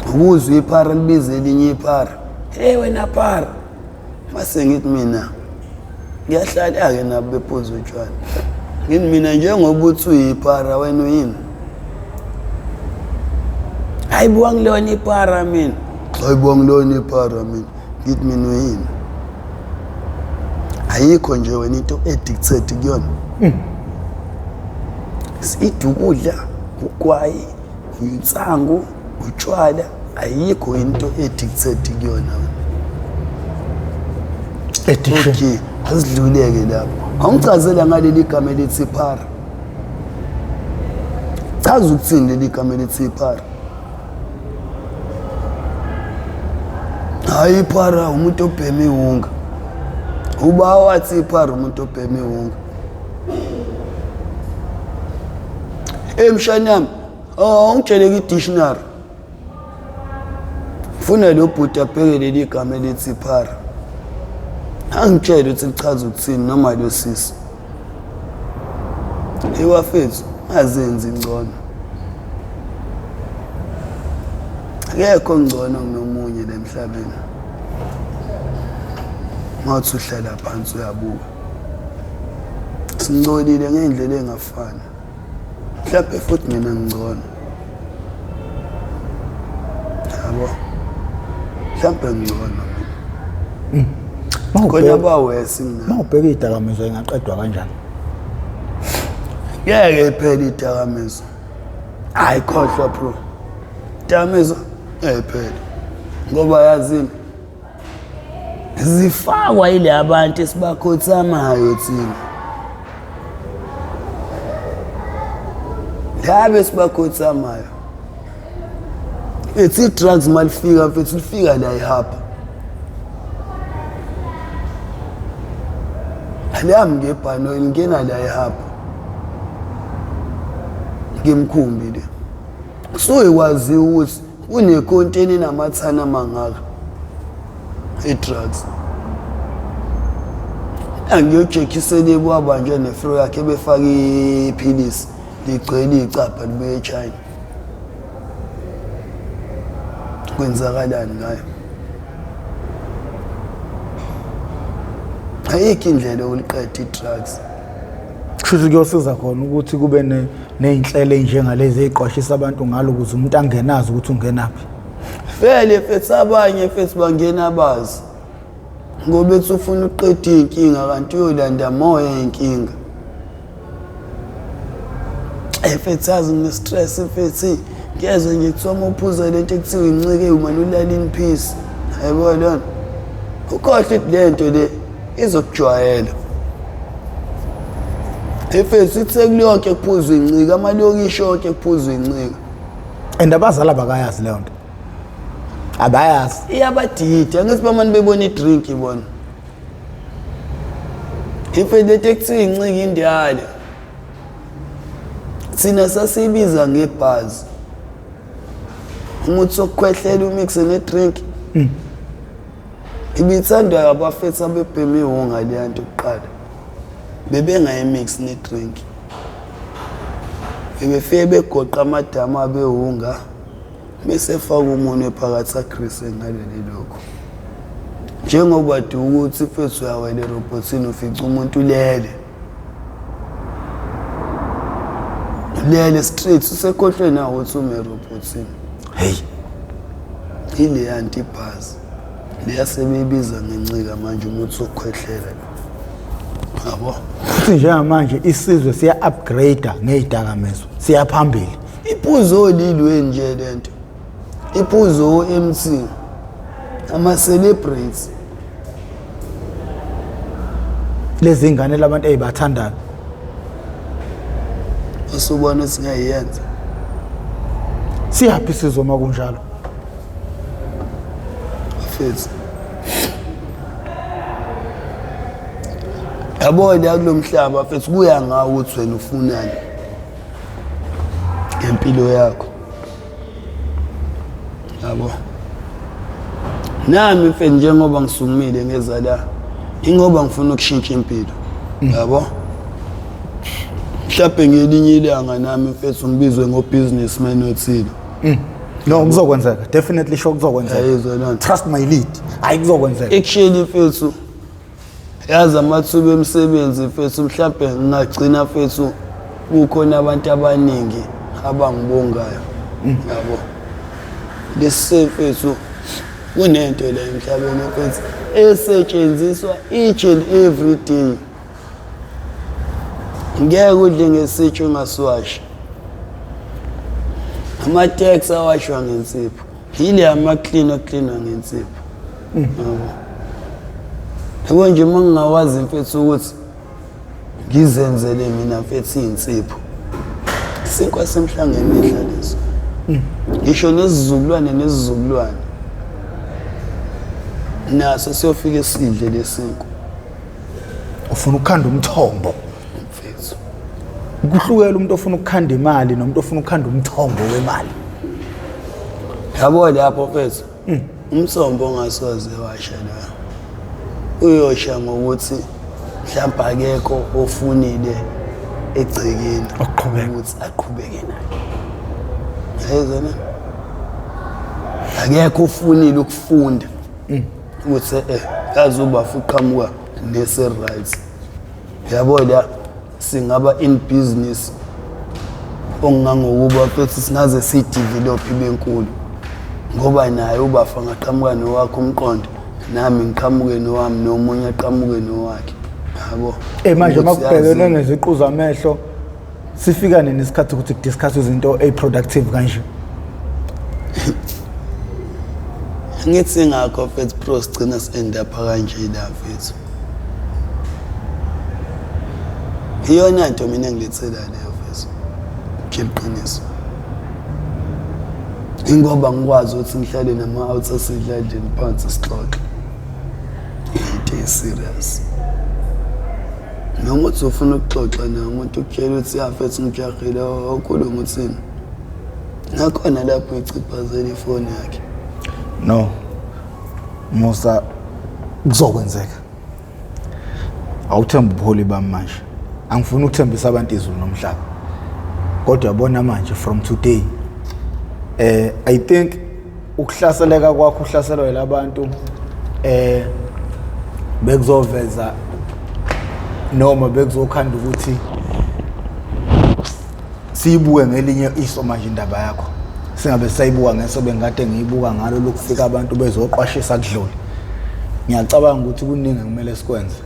ukuzwa iphara libiza elinye iphara, hey wena phara. Mase ngithi mina ngiyahlala-ke nabo bephuza utshwala, ngithi mina njengoba uthi uyiphara wena uyini? Hayi bo, angilona iphara mina. Hayi bo, angilona iphara mina. Ngithi mina uyini? Ayikho nje wena into addicted kuyona. Idukudla, ugwayi, insangu, utshwala, ayikho into addicted kuyona. Addiction. Okay, asidluleke lapho. Awungichazela ngaleli gama elithi phara. Chaza ukuthini leli gama elithi phara? Hayi, iphara umuntu obhema iwunga. Uba wathi iphara umuntu obhema iwunga? Emshana yami, awungitshele ki-dictionary. Funa lo bhuti abheke leli gama elithi phara, angitshele ukuthi lichaza ukuthini, noma lo sisi. Iwafethu azenzi ngcono, akekho ngcono kunomunye la emhlabeni. Ngathi uhlala phansi uyabuka, singcolile ngey'ndlela ey'ngafani. Mhlawumbe futhi mina ngingcono, yabo, mhlawumbe ngingcono mina, khona abawesi mina. Mawubheka iy'dakamizwa ingaqedwa kanjani? Ngeke iphele idakamizwa. Hayi, khohlwa bro, idakamizwa ngeke iphele, ngoba yazini, zifakwa yile abantu esibakhothamayo thina, laba esibakhothamayo. Ethi i-drugs malifika mfethu, lifika la ihaba, alihambi ngebhanoyi, lingena la ihaba ngemkhumbi le. Kusuke kwaziwa ukuthi kunekonteni enamathani amangaka i-drugs. Angiyojekisele kwabanjwe nefro yakhe befake iphilisi ligcwele icabha libuye eChina. Kwenzakalani ngayo? Ayikho indlela yokuliqeda i-drugs. Kushuthi kuyosiza khona ukuthi kube ney'nhlelo ey'njengalezi ey'qwashisa abantu ngalo ukuze umuntu angenazi ukuthi ungenaphi. Vele mfethu abanye mfethu bangena bazi ngoba ethi ufuna ukuqeda iy'nkinga kanti uyolanda moya iy'nkinga. Mfethu yazi ngine-stress mfethu ngiyezwa nje kuthiwa uma uphuza le nto ekuthiwa incike umane ulala in peace. Yayibona leyo nto? Ukhohlwe ukuthi le nto le izokujwayela. Mfethu itheku lonke kuphuzwa incika, amalokishi onke kuphuzwa incika. And abazali abakayazi leyo nto. Abayazi. Iyabadida, angithi bamane bebona i-drink bona. Mfethu lento ekuthiwa incika indala. Thina sasiyibiza ngebhazi. Umuthi wokukhwehlela umixe ne-drink. Ibithandwa abafethu abebhema ihunga leya nto kuqala. Bebengayimix ne-drink. Bebefike begoqa amadamu abehunga bese efaka umunwe phakathi agrise ngaleli lokho. Njengoba du ukuthi mfethu uyawela erobhothini ufica umuntu ulele. Ulele straight usekhohlwe nawo ukuthi ume erobhothini. Hey. Ileya nto ibhazi. Leya sebeyibiza ngencika manje umuthi wokukhwehlela lo. Yabo? Futhi njengamanje isizwe siya-upgrade ngey'dakamizwa siyaphambili. Iphuzo olilweni nje lento. Iphuzo o-MC. Ama-celebrities. Lezi ngane labantu ey'bathandayo. Usubona ukuthi ngiyayenza. Siyaphi isizwe uma kunjalo? Mfethu. Yabo la kulo mhlaba mfethu kuya ngawe ukuthi wena ufunani ngempilo yakho. Yabo. Nami mfethu njengoba ngisumile ngeza la ingoba ngifuna ukushintsha impilo. Yabo. Mhlawumbe ngelinye ilanga nami mfethu ngibizwe ngo-businessman othile. No, kuzokwenzeka. Definitely sure kuzokwenzeka. Yayizwa loo nto. Trust my lead. Hayi kuzokwenzeka. Actually mfethu yazi amathuba emisebenzi mfethu mhlawumbe ngingagcina mfethu kukhona abantu abaningi abangibongayo. Yabo. Lesi mfethu kunento la emhlabeni mfethu esetshenziswa each and every day. Ngeke udle ngesitsho ungasiwashi. Ama-tax awashwa ngensipho. Yile ama-clean oklinwa ngensipho. Yabo. Yabo nje uma ngingawazi mfethu ukuthi ngizenzele mina mfethu iy'nsipho. Sinkwa semhla ngemihla leso. Ngisho nesizukulwane nesizukulwane. Naso siyofike sidle lesinkwa. Ufuna ukukhanda umthombo. Mfethu. Kuhlukela umuntu ofuna ukukhanda imali nomuntu ofuna ukukhanda umthombo wemali. Yabo lapho mfethu. Umthombo ongasoze washa lo. Uyosha ngokuthi mhlawumbe akekho ofunile egcekeni Ukuqhubeka. ukuthi aqhubeke naye. Yezwa na? Akekho ofunile ukufunda. Ukuthi yazi ubafu uqhamuka nese right. Yabo la singaba in business ongangokuba futhi singaze sidevelop ibe nkulu ngoba naye ubafa ngaqhamuka nowakhe umqondo nami ngiqhamuke nowami nomunye aqhamuke nowakhe yabo. Manje Ukuthi makubhekene yazi- neziqu zamehlo sifika nini isikhathi ukuthi kudiscuss izinto eziproductive kanje? Ngithi ngakho mfethu pro sigcina si-end up kanje la mfethu. Iyona nto mina engilethela leyo mfethu. Ngitshela iqiniso. Ingoba ngikwazi ukuthi ngihlale nama-outs asedladleni phansi sixoxe. Into e-serious. Noma uthi ufuna ukuxoxa naye umuntu ukutshela ukuthi ya mfethu ngijahile awukhuluma uthini. Nakhona lapho uyichiphazela ifoni yakhe. No. Musa kuzokwenzeka. Awuthemba ubuholi bami manje. Angifuni ukuthembisa abantu izulu nomhlaba. Kodwa yabona manje from today I think ukuhlaseleka kwakho uhlaselwa yilabantu bekuzoveza noma bekuzokhanda ukuthi Siyibuke ngelinye iso manje indaba yakho. Singabe sayibuka ngeso bengikade ngiyibuka ngalo lokufika abantu bezoqwashisa kudlule. Ngiyacabanga ukuthi kuningi kumele sikwenze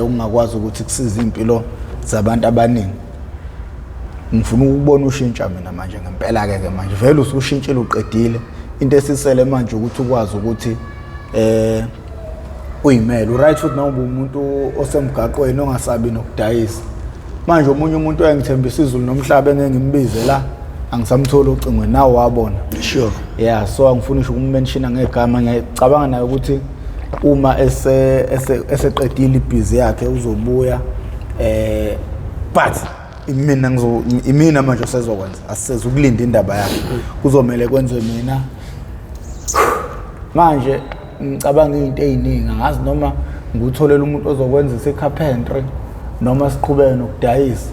ungakwazi ukuthi kusize impilo zabantu abaningi. Ngifuna ukubona ushintsha mina manje ngempela ke ke manje vele usushintshile uqedile. Into esisele manje ukuthi ukwazi ukuthi uyimele uright futhi noma umuntu osemgaqweni ongasabi nokudayisa. Manje omunye umuntu oyangithembisa izulu nomhlaba engeke ngimbize la angisamtholi ocingweni nawo wabona. Sure. Yeah, so angifuni ngisho ukumentiona ngegama, ngiyacabanga naye ukuthi uma eseqedile ibhizi yakhe uzobuya but imina ngizo imina manje osezokwenza asiseze ukulinda indaba yakhe kuzomele kwenze mina manje. Ngicabanga izinto eziningi, angazi noma ngikutholele umuntu ozokwenza i-carpentry noma siqhubeke nokudayisa.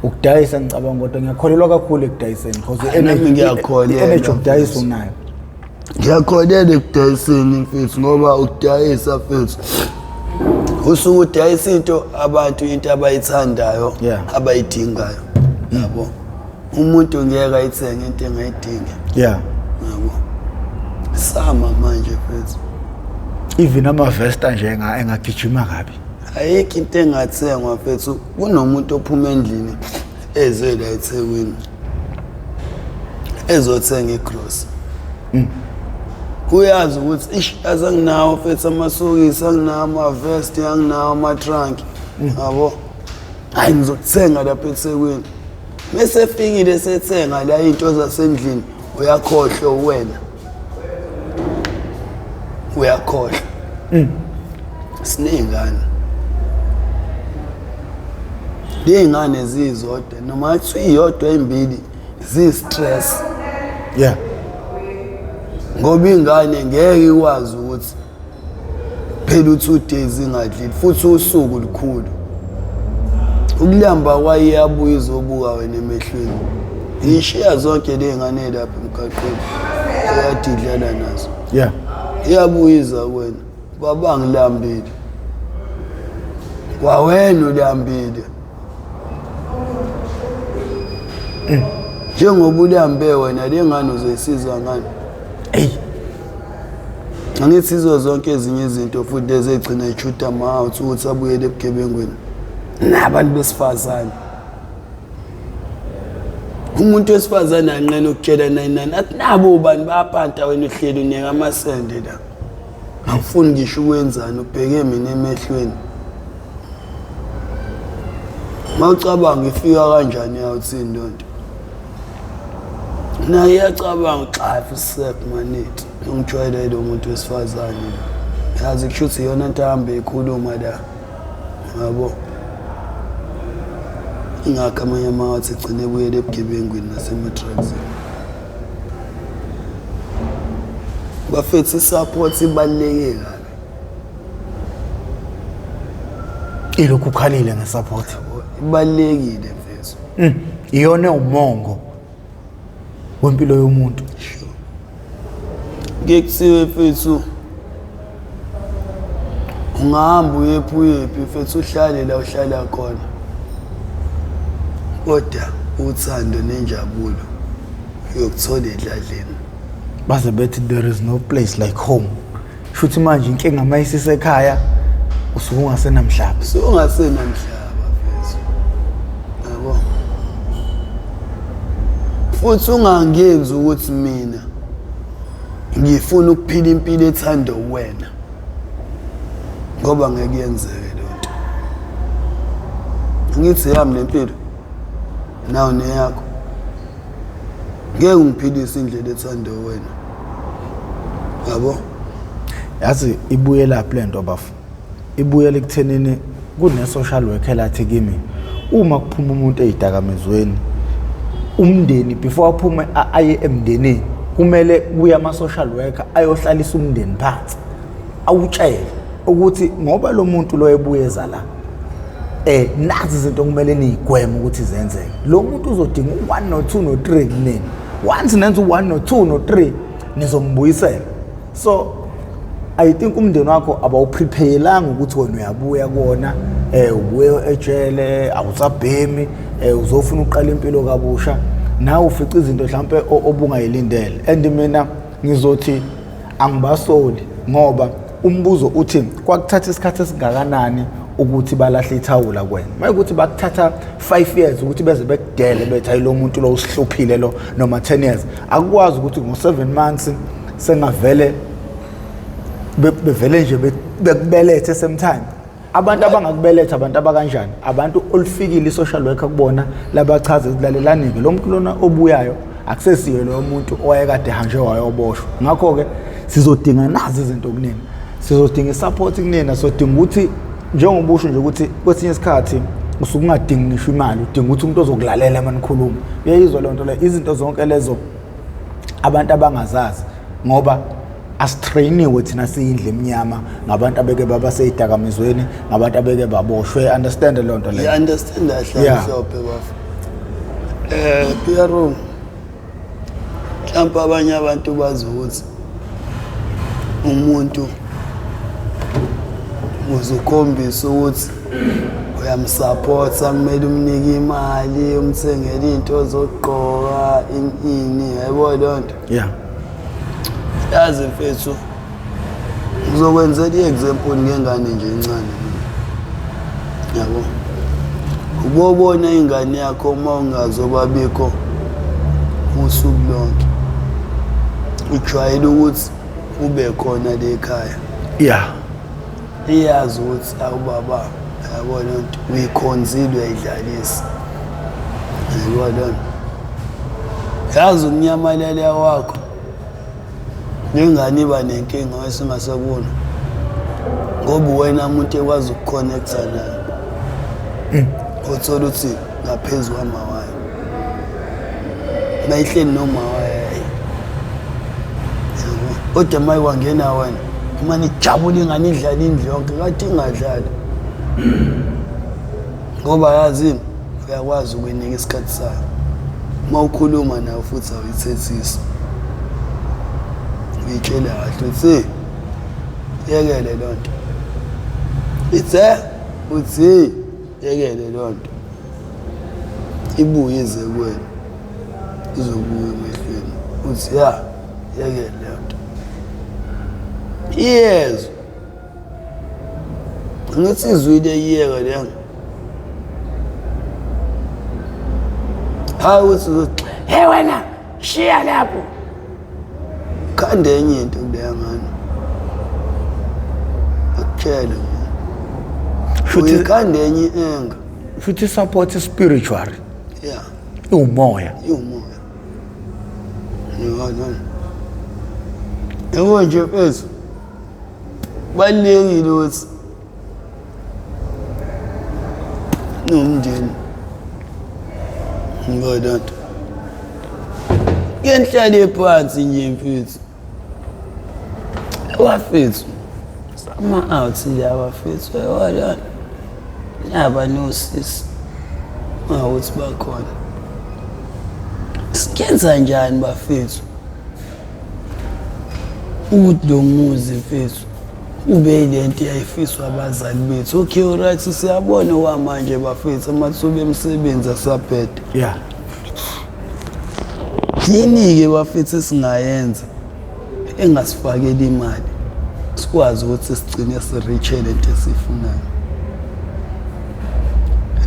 Ukudayisa ngicabanga, kodwa ngiyakholelwa kakhulu ekudayiseni because Hayi, nami ngiyakholelwa, i-energy yokudayisa unayo. Ngiyakholelwa ekudayiseni mfethu, ngoba ukudayisa mfethu usuke udayisa into abantu into abayithandayo abayidingayo, yabo. Umuntu ngeke ayithenge into engayidingi. Yabo. Sama manje mfethu. Even amavesta nje engagijima kabi. Ayikho into engathengwa mfethu. Kunomuntu ophuma endlini eze la eThekwini ezothenga igrosa. Uyazi ukuthi ish azanginawo mfethu amasokisi, anginawo amavesti, anginawo amatrunk. Yabo. Hayi ngizothenga lapha eThekwini. Mese efikile sethenga la into zasendlini uyakhohlwa wena. Uyakhohlwa. Siney'ngane. Ley'ngane zizodwa noma kuthiwa iyodwa embili ziyi-stress. Ngoba ingane ngeke ikwazi ukuthi phela u-2 days ingadlile futhi usuku lukhulu. Ukulamba kwayo iyabuya izobuka wena emehlweni. Ishiya zonke ley'ngane lapha emgaqweni ekade idlala nazo. Iyabuya iza kuwena, baba ngilambile. Kwawena ulambile. Njengoba ulambe wena le ngane uzoyisiza ngani? Eyi. Angithi izo zonke ezinye izinto futhi lezi egcina ishuta ama-out ukuthi abuyele ebugebengwini. Nabantu besifazane. Umuntu wesifazane anqena ukutshela 99 athi nabo ubani bayapanta wena uhleli unika amasende la. Angifuni ngisho ukwenzani ubheke mina emehlweni. Mawucabanga ifika kanjani yawuthini lonto? Naye iyacabanga xa sek manithi ungijwayele lo muntu wesifazane. Yazi kusho ukuthi iyona nto ahambe ikhuluma la. Yabo. Ingakho amanye amawathi egcine ebuyele ebugebengwini nasema-drugsini. Bafethu i-support ibaluleke kabi. Ilokhu ukhalile nge-support. Ibalulekile mfethu. Iyona umongo wempilo yomuntu. Sure. Kuye kuthiwe mfethu ungahamba uyephi uyephi mfethu uhlale la uhlala khona. Kodwa uthando nenjabulo uyokuthola edladleni. Baze bethi there is no place like home. Shuthi manje inkinga mayisisekhaya usuke ungasenamhlaba. Usuke ungasenamhlaba mfethu. Yabo. Futhi ungangenzi ukuthi mina ngifuna ukuphila impilo ethanda wena. Ngoba ngeke yenzeke leyo nto. Ngithi yami lempilo nawe neyakho. Ngeke ungiphilise indlela ethanda wena. Yabo? Yazi ibuyela phi lento bafo? Ibuyela ekuthenini kune social worker lathi kimi uma kuphuma umuntu ezidakamizweni umndeni before aphume aye emndenini kumele kuye ama social worker ayohlalisa umndeni phansi awutshele ukuthi ngoba lo muntu lo ebuyeza la nazi izinto okumele niyigweme ukuthi zenzeke. Lo muntu uzodinga u1 no 2 no 3 kunini. Once nenza u1 no 2 no 3 nizombuyisela. So I think umndeni wakho abawuprepare-langa ukuthi wena uyabuya kuwona Ubuye ejele, awusabhemi, uzofuna ukuqala impilo kabusha, nawe ufica izinto mhlawumbe obungayilindele. And mina ngizothi angibasoli, ngoba umbuzo uthi kwakuthatha isikhathi esingakanani ukuthi balahle ithawula kuwena. Mayekuthi bakuthatha 5 years ukuthi beze bekudele, bethi hayi, lo muntu lo usihluphile lo, noma 10 years, akukwazi ukuthi ngo-7 months sengavele bevele nje bekubelethe same time. Abantu abangakubeletha, abantu abakanjani, abantu olufikile i-social worker kubona, labachaza ukuthi lalelani-ke, lo muntu lona obuyayo akusesiyo loyo muntu owayekade ehanjwe wayoboshwa. Ngakho-ke sizodinga nazi izinto kunina, sizodinga i-support kunina, sizodinga ukuthi njengoba usho nje ukuthi kwesinye isikhathi usuke ungadingi ngisho imali, udinga ukuthi umuntu ozokulalela uma nikhuluma. Uyayizwa leyo nto leyo? Izinto zonke lezo abantu abangazazi, ngoba asitrainiwe thina siyindlu emnyama ngabantu abeke baba seyidakamizweni, ngabantu abeke baboshwe. Understand leyo nto leyo? Ngiya-understand kahle. Mhlophe bafa, PRO, mhlawumbe abanye abantu bazi ukuthi umuntu uzukhombisa ukuthi uyamsupporta kumele umnike imali, umthengele into zokugqoka, ini ini, yayibona leyo nto? Yazi mfethu, ngizokwenzela i-example ngengane nje encane mina, yabo. Ubobona ingane yakho uma ungazobabikho usuku lonke, ujwayele ukuthi ube khona le ekhaya. Iyazi ukuthi awubaba, yabo leyo nto, uyikhonzile, uyayidlalisa, yabo leyo nto. Yazi ukunyamalala kwakho lengane iba nenkinga wesingasebona, ngoba uwena umuntu ekwazi ukuconnecta naye, uthola ukuthi ngaphezu kwamawayo mayihleli noma wayo, yabo. Kodwa maye wangena wena, imane ijabule ingane, idlala indlu yonke kade ingadlali, ngoba yazini uyakwazi ukuyinika isikhathi sayo. Uma ukhuluma nayo futhi awuyithethisi, uyitshela kahle uthi yekele loo nto, ithe uthi yekele loo nto, ibuye ize kuwena, izobuya emehlweni, uthi ya, yekele leyo nto, iyezwa. Ngithi izwile, iyeka leyo. Hayi ukuthi uzothi, "Hey wena, shiya lapho." Khande enye into kuleya ngane, akutshele. Futhi uyikhande enye enga. Futhi support spiritual. Iwumoya. Iwumoya, yona yabo nje mfethu. Kubalulekile ukuthi nomndeni ngoba loo nto ke nihlale phansi nje mfethu, bafethu, sama-out la bafethu, yabona, naba nosisi ngawukuthi bakhona, singenza njani bafethu ukuthi lo muzi mfethu ube yilento eyayifiswa abazali bethu? Okay, right, siyabona okwamanje bafethu amathuba emisebenzi asabheda. Yini-ke bafethu esingayenza engasifakeli imali, sikwazi ukuthi sigcine si-reach-e lento esiyifunayo?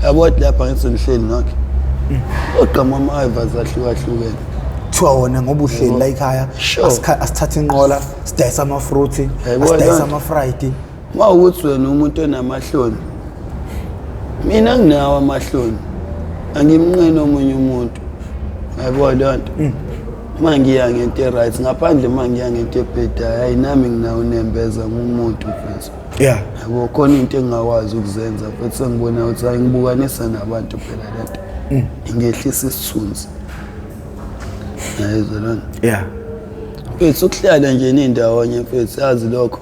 Yabo, lapha ngithi ngihleli nokho ogqama ama-ivers ahlukahlukene. Kuthiwa wona ngoba uhleli la ekhaya, asithathe inqola sidayisa ama-fruit, Yayibona asidayisa leyo nto. ama-fried. Uma ukuthi wena umuntu onamahloni, mina nginawo amahloni, angimnqeni omunye umuntu, yayibona leyo nto. Uma ngiya ngento e-right ngaphandle, uma ngiya ngento ebhedayo, hayi, nami nginawo unembeza, ngumuntu mfethu. Yabo, khona into engingakwazi ukuzenza futhi sengibona ukuthi hayi, ngibukanisa nabantu phela, lento ingehlisa isithunzi, yayizwa lona? Mfethu, ukuhlala nje nindawonye mfethu, yazi lokho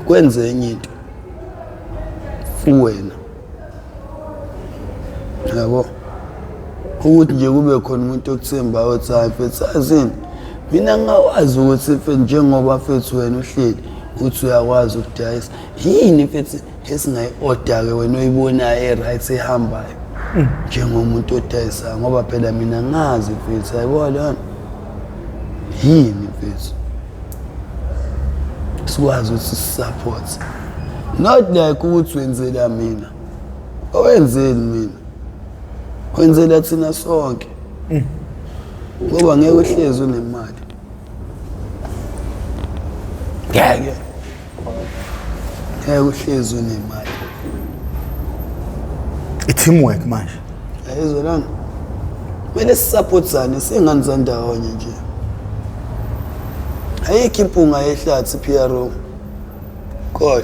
kwenze enye into kuwena, yabo, ukuthi nje kube khona umuntu okuthembayo ukuthi hayi mfethu, yazini mina ngingakwazi ukuthi mfethu, njengoba mfethu wena uhleli uthi uyakwazi ukudayisa, yini mfethu. Esingayi-order-ke wena oyibonayo e-right ehambayo njengomuntu odayisayo, ngoba phela mina ngazi mfethu, ayibona leyo nto yini mfethu, sikwazi ukuthi sisupport, not like ukuthi wenzela mina, awenzeli mina, wenzela thina sonke, ngoba ngeke uhlezi unemali, ngeke ngeke uhlezi unemali. I-teamwork manje. Ayizwa lana, kumele sisupportane, singani zandawonye nje. Ayikho impunga yehlathi PRO, khohlwa,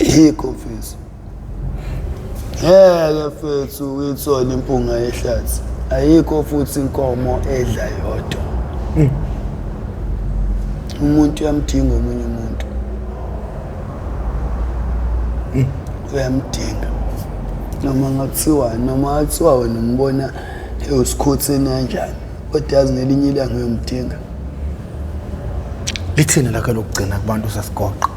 ayikho mfethu, ngeke mfethu uyithole impunga yehlathi, ayikho futhi inkomo edla yodwa. Umuntu uyamdinga omunye umuntu, uyamdinga, noma ngathiwa, noma ngathiwa wena umbona ewusikhotheni kanjani, kodwa yazi ngelinye ilanga uyomdinga. Lithini lakhe lokugcina kubantu sasigoqa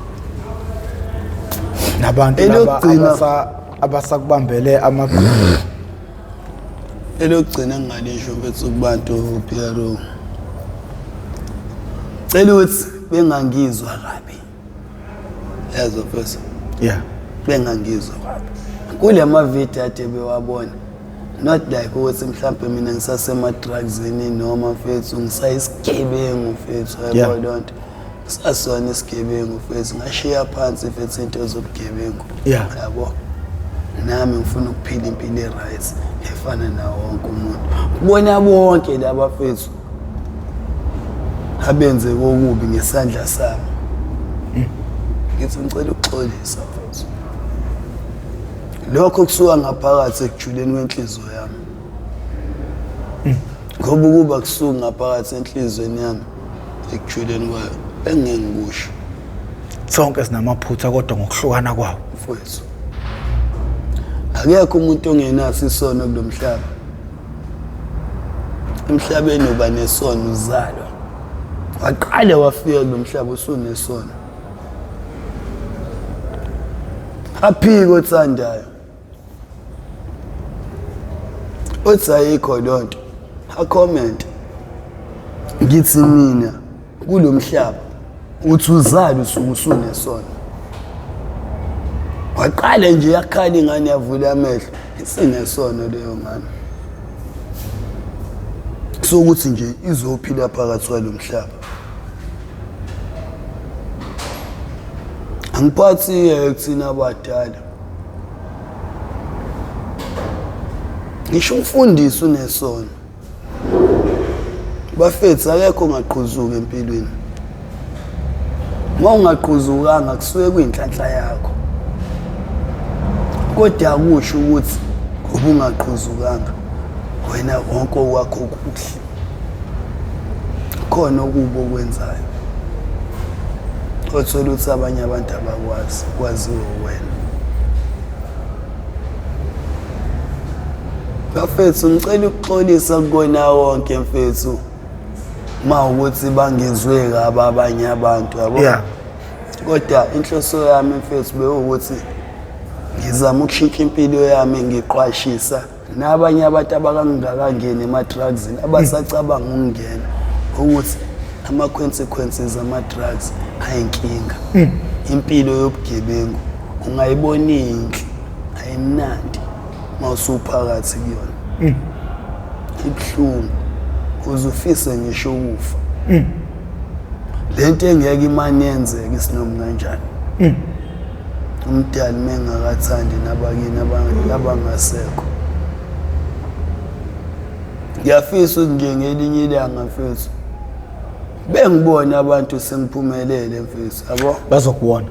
nabantu laba abasakubambele amagqubu? Elokugcina engingalisho mfethu kubantu, PRO, cela ukuthi bengangizwa kabi, yazo mfethu. Bengangizwa kabi kule mavidiyo ade bewabona, not like ukuthi mhlampe mina ngisasema-drugsini noma mfethu ngisayisigebengu mfethu, yabo loo nto, ngisasona isigebengu mfethu, ngashiya phansi mfethu into zobugebengu. Yabo, nami ngifuna ukuphila impilo e-right efana nawo wonke umuntu. Kubona bonke laba fethu abenze kokubi ngesandla sami, ngithi ngicela ukuxolisa mfethu, lokho kusuka ngaphakathi ekujuleni kwenhliziyo yami, ngoba ukuba kusuka ngaphakathi enhliziyweni yami ekujuleni kwayo, bengeke ngikusho. Sonke sinamaphutha, kodwa ngokuhlukana kwawo. Mfowethu, akekho umuntu ongenaso isono kulo mhlaba. Emhlabeni uba nesono uzalwa, waqale wafika kulo mhlaba usunesono. Aphike othandayo othi ayikho leyo nto, acomment. Ngithi mina kulo mhlaba uthi uzalwa usuke usunesono. Waqale nje yakhala ingane, yavula amehlo, isinesono leyo ngane, sokuthi nje izophila phakathi kwalo mhlaba. Angiphathi-ke kuthina abadala, ngisho umfundisi unesono bafethu, akekho ongaqhuzuka empilweni. Uma ungaqhuzukanga kusuke kuyinhlanhla yakho, kodwa akusho ukuthi ubungaqhuzukanga wena konke okwakho kuhle, khona okubi okwenzayo othola ukuthi abanye abantu abakwazi, kwaziwe wena. Bafethu, ngicela ukuxolisa kukona wonke mfethu, uma ukuthi bangizwe kabi abanye abantu, yabo. Kodwa inhloso yami mfethu bewukuthi ngizama ukushintsha impilo yami, ngiqwashisa nabanye abantu abakangakangeni ema-drugsini, abasacabanga ukungena, ukuthi ama-consequences ama-drugs ayinkinga. Impilo yobugebengu ungayibona inhle, ayimnandi uma usuphakathi kuyona, ibuhlungu uze ufise ngisho ukufa. Lento engeke imane yenzeke isinomi kanjani, umdali mengakathandi nabakini abangasekho. Ngiyafisa ukuthi nje ngelinye ilanga mfethu bengibona abantu sengiphumelele mfethu, yabo. Bazokubona.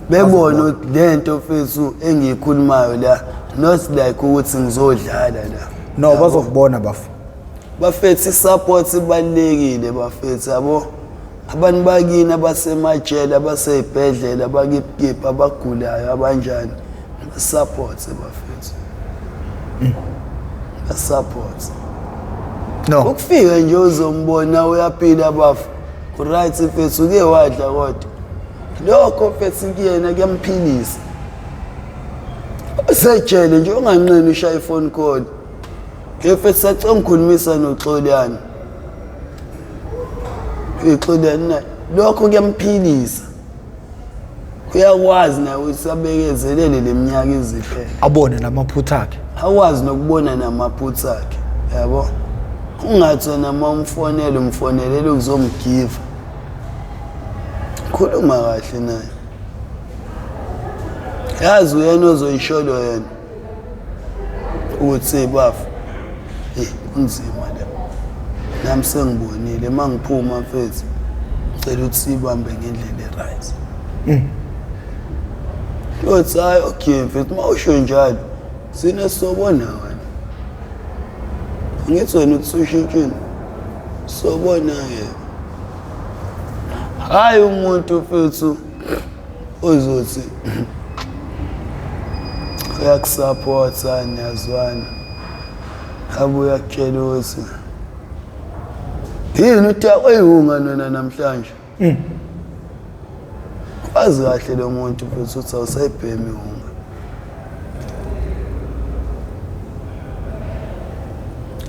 Bebone ukuthi lento mfethu engiyikhulumayo la, not like ukuthi ngizodlala la. No, bazokubona bafo. Bafethu, isupport ibalulekile bafethu, yabo. Abantu bakini abasemajele, abasey'bhedlela, abakipkip, abagulayo, abanjani, support bafethu, support. No. Ukufika nje uzombona uyaphila bafo, right mfethu, uke wadla kodwa Lokho mfethu kuyena kuyamphilisa. Usejele nje unganqeni ushaya i-phone call. Mfethu sacela ngikhulumisa noXolani. Ixolani naye lokho kuyamphilisa. Uyakwazi naye ukuthi abekezelele leminyaka iziphele. Abone namaphutha akhe. Akwazi nokubona namaphutha akhe. Yabo? Ungathi wena uma umfonela umfonelela ukuzomgiva. Khuluma kahle naye. Yazi uyena ozoyisholo yena. Ukuthi bafu. Eh kunzima la. Nami sengibonile mangiphuma mfethu. Ngicela ukuthi sibambe ngendlela e-right. Uyothi hayi okay mfethu uma usho njalo sine sobona wena. Angithi wena uthi ushintshile. Sobona-ke. Hhayi umuntu mfethu ozothi uyakusaphotha niyazwana abuye akutshela ukuthi yini utakwe yiwunga nona namhlanje. Wazi kahle lo muntu mfethu ukuthi awusayibhemi iwunga.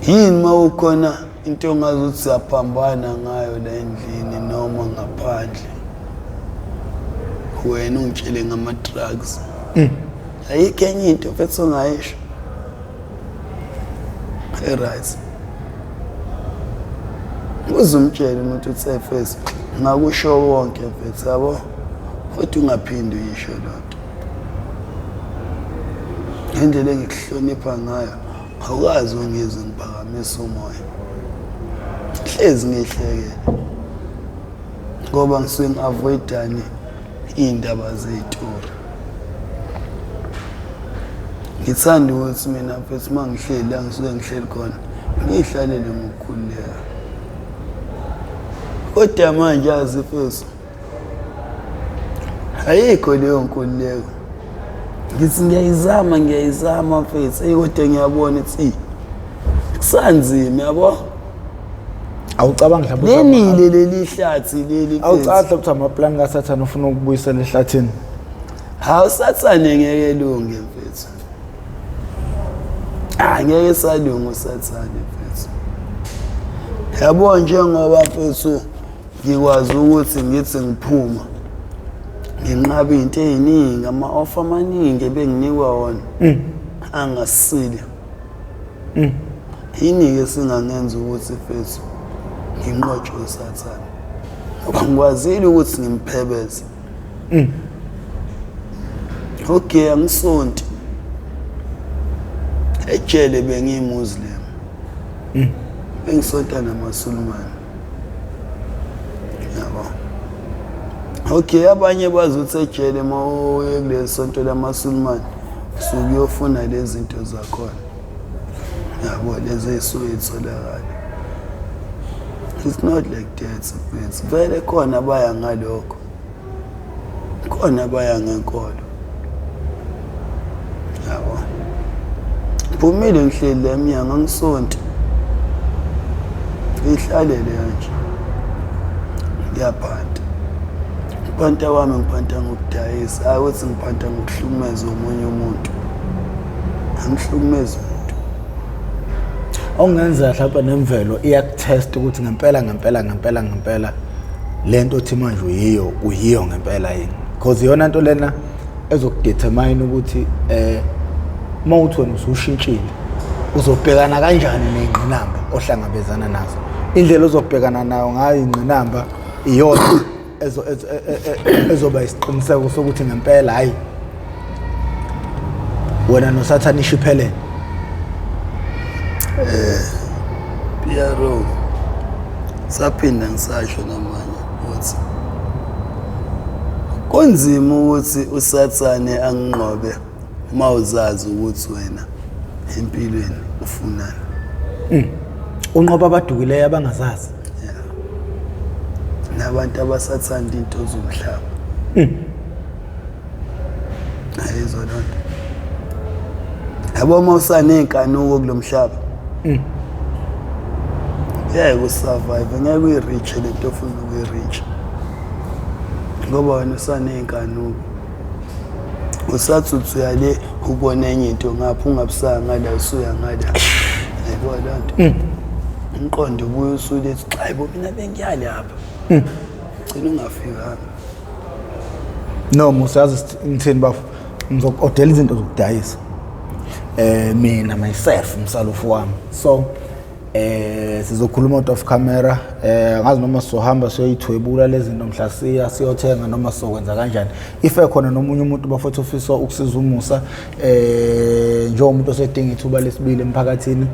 Yini uma ukhona into ongazuthi siyaphambana ngayo la endlini noma ngaphandle, wena ungitshele ngama-drugs. Ayikho enye into mfethu ongayisho e-right. Uze umtshele umuntu uthi efesi ngakusho konke mfethu yabo, futhi ungaphindi uyisho loo nto. Ngendlela engikuhlonipha ngayo awukazi ungizwe ngiphakamisa umoya, hlezi ngihlekele ngoba ngisuke ngi-avoidane iy'ndaba zey'tori. Ngithanda ukuthi mina mfethu uma ngihleli la ngisuke ngihleli khona ngiyihlalele ngokukhululeka. Kodwa manje azi mfethu ayikho leyo nkululeko. Ngithi ngiyayizama ngiyayizama mfethu, eyi kodwa ngiyabona ukuthi kusanzima yabo. Awucabangi mhlawumbe lenile leli hlathi leli. Awucabangi mhlawumbe amaplani kaSathane ufuna ukubuyisela ehlathini? Hawu Sathane ngeke lunge mfethu. Ah ngeke salunga uSathane mfethu. Yabo njengoba mfethu ngikwazi ukuthi ngithi ngiphuma nginqaba into ey'ningi, ama-ofa amaningi ebenginikwa wona angasile. Yini-ke singangenza ukuthi mfethu nginqotshwe uSathane? Ngoba ngikwazile ukuthi ngimphebeze. Okay, angisonti. Ejele bengiyi-Muslim. Bengisonta namaSulumane. Yabo. Okay, abanye bazi ukuthi ejele uma uye kuleli sonto lamaSulumane usuke uyofuna lezi zinto zakhona. Yabo, lezi ey'suke y'tholakala. It's not like that mfethu. Vele khona baya ngalokho. Khona baya ngenkolo. Yabo. Phumile ngihleli la emnyango angisonti. Ngihlalele kanje. Ngiyaphanta. Ngiphanta kwami ngiphanta ngokudayisa, hhayi ukuthi ngiphanta ngokuhlukumeza omunye umuntu. Angihlukumezi umuntu. Okungenzeka mhlawumbe nemvelo iyakuthesta ukuthi ngempela ngempela ngempela ngempela lento othi manje uyiyo uyiyo ngempela yini, because iyona nto lena ezokudetermine ukuthi uma uthi wena usushintshile uzobhekana kanjani ney'ngqinamba ohlangabezana nazo. Indlela ozobhekana nayo ngayo ingqinamba iyona ezoba isiqiniseko sokuthi ngempela hayi wena noSathane ishiphelene. PRO saphinda ngisasho namanje ukuthi kunzima ukuthi uSathane anginqobe uma uzazi ukuthi wena empilweni ufunani. Unqoba abadukileyo abangazazi. Yeah. Nabantu abasathanda into zomhlaba. Ayizwa loo nto. Yabo uma usaney'nkanuko kulo mhlaba. Ngeke usurvive, ngeke uyi-reach lento ofuna ukuyi-reach. Ngoba wena usaney'nkanuko. Usathi uthi uya le ubone enye into ngapha ungabusanga ngala usuya ngala. Yayibona leyo nto. Umqondo ubuye usulethi hayi bo mina bengiya lapha. Gcina ungafikanga. No, musazi ngithini bafo, ngizoku-odela izinto zokudayisa mina myself, umsalufu wami. So sizokhuluma out of camera. Ngazi noma sizohamba siyoyithwebula lezi zinto mhla siya siyothenga noma sizokwenza kanjani. If ekhona nomunye umuntu bafethu ofisa ukusiza uMusa njengomuntu osedinga ithuba lesibili emphakathini,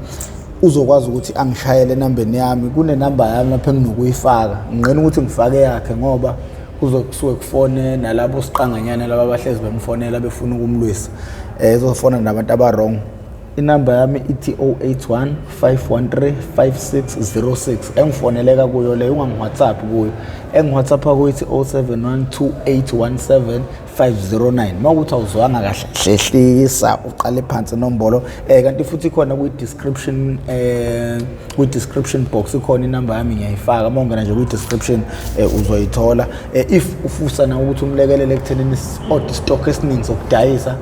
uzokwazi ukuthi angishayele enambeni yami. Kunenamba yami lapho enginokuyifaka, nginqena ukuthi ngifake yakhe ngoba kuzokusuke kufone nalabo siqanganyana laba abahlezi bemfonela befuna ukumlwisa, ezofona nabantu aba-wrong. Inamba yami ithi 081 513 5606, engifoneleka kuyo leyo, ungangi-WhatsApp kuyo. Engi-WhatsApp kuyo ithi 071 2817 509. Uma ukuthi awuzwanga kahle, hlehlisa uqale phansi inombolo. Kanti futhi ikhona kwi-description, kwi-description box ikhona inamba yami, ngiyayifaka. Uma ungena nje kwi-description uzoyithola. If ufisa na ukuthi umlekelele ekuthenini order stock esiningi sokudayisa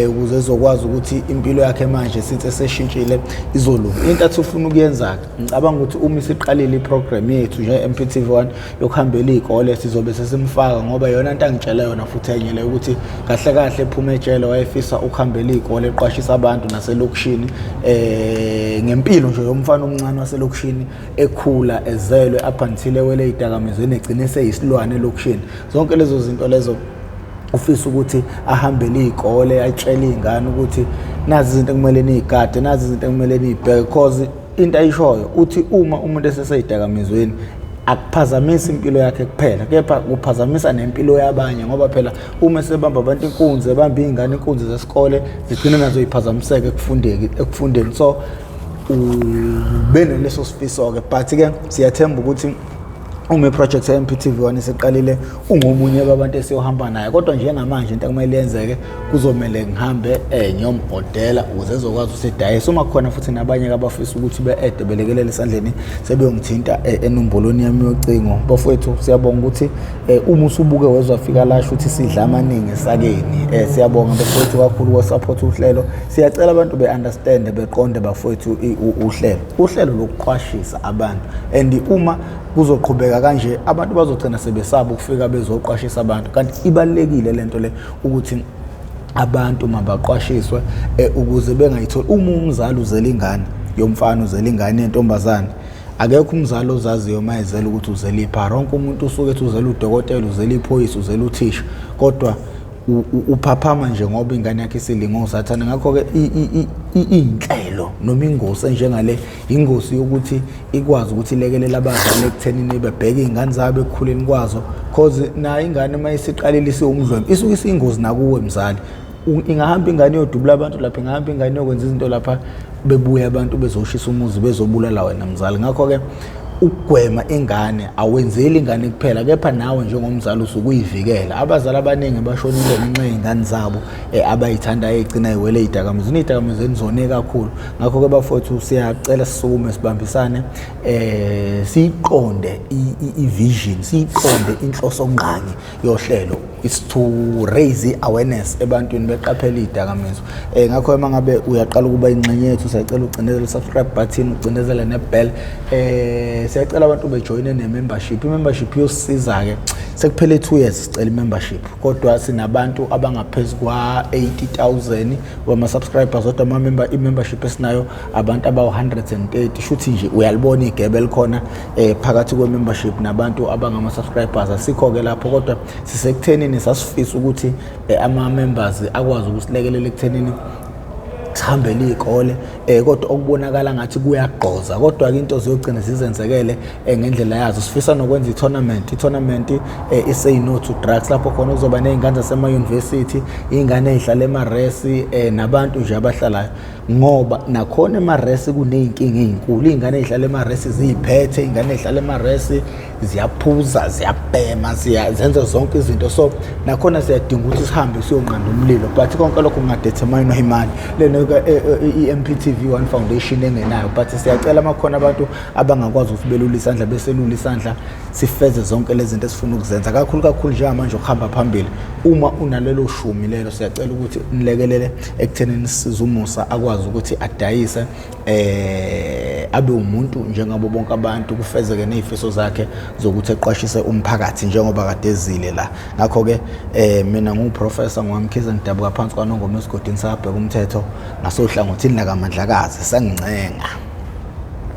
ukuze ezokwazi ukuthi impilo yakhe manje since eseshintshile izolunga, into athi ufuna ukuyenza, ngicabanga ukuthi uma isiqalile i-program yethu nje MPTV1 yokuhambela iy'kole, sizobe sesimfaka, ngoba yona into angitshela yona futhi enye le ukuthi kahle kahle ephuma ejele wayefisa ukuhambela iy'kole, eqwashisa abantu naselokishini ngempilo nje yomfana omncane waselokishini ekhula ezelwe up until ewele ey'dakamizweni, egcine eseyisilwane elokishini. Zonke lezo zinto lezo ufisa ukuthi ahambele iy'kole, atshele iy'ngane ukuthi nazi izinto ekumele niy'gade, nazi izinto ekumele niy'bheke, cause into ayishoyo uthi uma umuntu esesey'dakamizweni akuphazamisi impilo yakhe kuphela, kepha kuphazamisa nempilo yabanye, ngoba phela uma esebamba abantu inkunzi, ebamba iy'ngane inkunzi zesikole, zigcine nazo yiphazamiseka ekufundeni. So ube naleso sifiso-ke, but-ke siyathemba ukuthi uma i-project ye-MPTV1 isiqalile ungomunye wabantu esiyohamba naye. Kodwa njengamanje into ekumele yenzeke, kuzomele ngihambe ngiyom-odela ukuze ezokwazi ukuthi edayise. Uma kukhona futhi nabanye abafisa ukuthi be-ede belekelele esandleni, sebeyongithinta enombolweni yami yocingo. Bafowethu, siyabonga ukuthi uma usubuke wezwafika lasho ukuthi sidla amaningi esakeni. Siyabonga bafowethu kakhulu ko-support uhlelo. Siyacela abantu be-understand, beqonde bafowethu, uhlelo lokuqwashisa abantu, and uma kuzoqhubeka kanje abantu bazogcina sebesaba ukufika bezoqwashisa abantu, kanti ibalulekile lento le ukuthi abantu mabaqwashiswe ukuze bengayitholi. Uma umzali uzela ingane yomfana, uzela ingane yentombazane, akekho umzali ozaziyo uma ezela ukuthi uzela iphara. Wonke umuntu usuke ethi uzela udokotela, uzela iphoyisa, uzela uthisha, kodwa uphaphama nje ngoba ingane yakhe isilinga usathane. Ngakho-ke iy'nhlelo noma ingosi enjengale, ingosi yokuthi ikwazi ukuthi ilekelele abazali ekuthenini bebheke iy'ngane zabo ekukhuleni kwazo, cause nayo ingane uma isiqalile isiwumdlwembe isuke isiyingozi nakuwe mzali. Ingahamba ingane iyodubula abantu lapha, ingahamba ingane iyokwenza izinto lapha, bebuye abantu bezoshisa umuzi, bezobulala wena mzali. Ngakho-ke ukugwema ingane awenzeli ingane kuphela, kepha nawe njengomzali usuke uyivikela. Abazali abaningi bashonile ngenxa yey'ngane zabo abayithandayo ey'gcina yiwele ey'dakamizweni. Iy'dakamizweni zone kakhulu. Ngakho-ke bafowethu, siyacela sisukume sibambisane, siyiqonde i-vision, siyiqonde inhloso ngqangi yohlelo is to raise i-awareness ebantwini beqaphele iy'dakamizwa. Ngakho uma ngabe uyaqala ukuba ingxenye yethu, siyacela ucindezele subscribe button, ucindezele ne-bell. Siyacela abantu bejoyine ne-membership. I-membership iyosisiza-ke. Sekuphele 2 years sicela i-membership, kodwa sinabantu abangaphezu kwa-80,000 wama-subscribers, kodwa ama-member, i-membership esinayo abantu abawu-130. Shuthi nje uyalibona igebe elikhona phakathi kwe-membership nabantu abangama-subscribers. Asikho-ke lapho, kodwa sisekuthenini sasifisa ukuthi ama-members akwazi ukusilekelela ekuthenini sihambele iy'kole, kodwa okubonakala ngathi kuyagqoza, kodwa-ke into ziyogcina zizenzekele ngendlela yazo. Sifisa nokwenza i-tournament, i-Say No to Drugs, lapho khona kuzoba ney'ngane zasema-university, iy'ngane ey'hlala emaresi, nabantu nje abahlalayo, ngoba nakhona emaresi kuney'nkinga ey'nkulu. Iy'ngane ey'hlala emaresi ziy'phethe, iy'ngane ey'hlala emaresi ziyaphuza, ziyabhema, zenza zonke izinto. So nakhona siyadinga ukuthi sihambe siyonqanda umlilo, but konke lokho kungadeterminwa imali lena. i-MPTV One Foundation engenayo, but siyacela makhona abantu abangakwazi ukuthi belule isandla, beselule isandla, sifeze zonke lezi zinto esifuna ukuzenza, kakhulu kakhulu njengamanje ukuhamba phambili. Uma unalelo shumi lelo, siyacela ukuthi nilekelele ekuthenini sisize uMusa akwazi ukuthi adayise, abe umuntu njengabo bonke abantu, kufezeke nezifiso zakhe zokuthi eqwashise umphakathi njengoba kade ezile la. Ngakho-ke mina ngiwuprofessor ngwamkhize, ngidabuka phansi kwaNongoma esigodini sakabheka umthetho ngasohlangothini lakaMandlakazi. Sengincenga.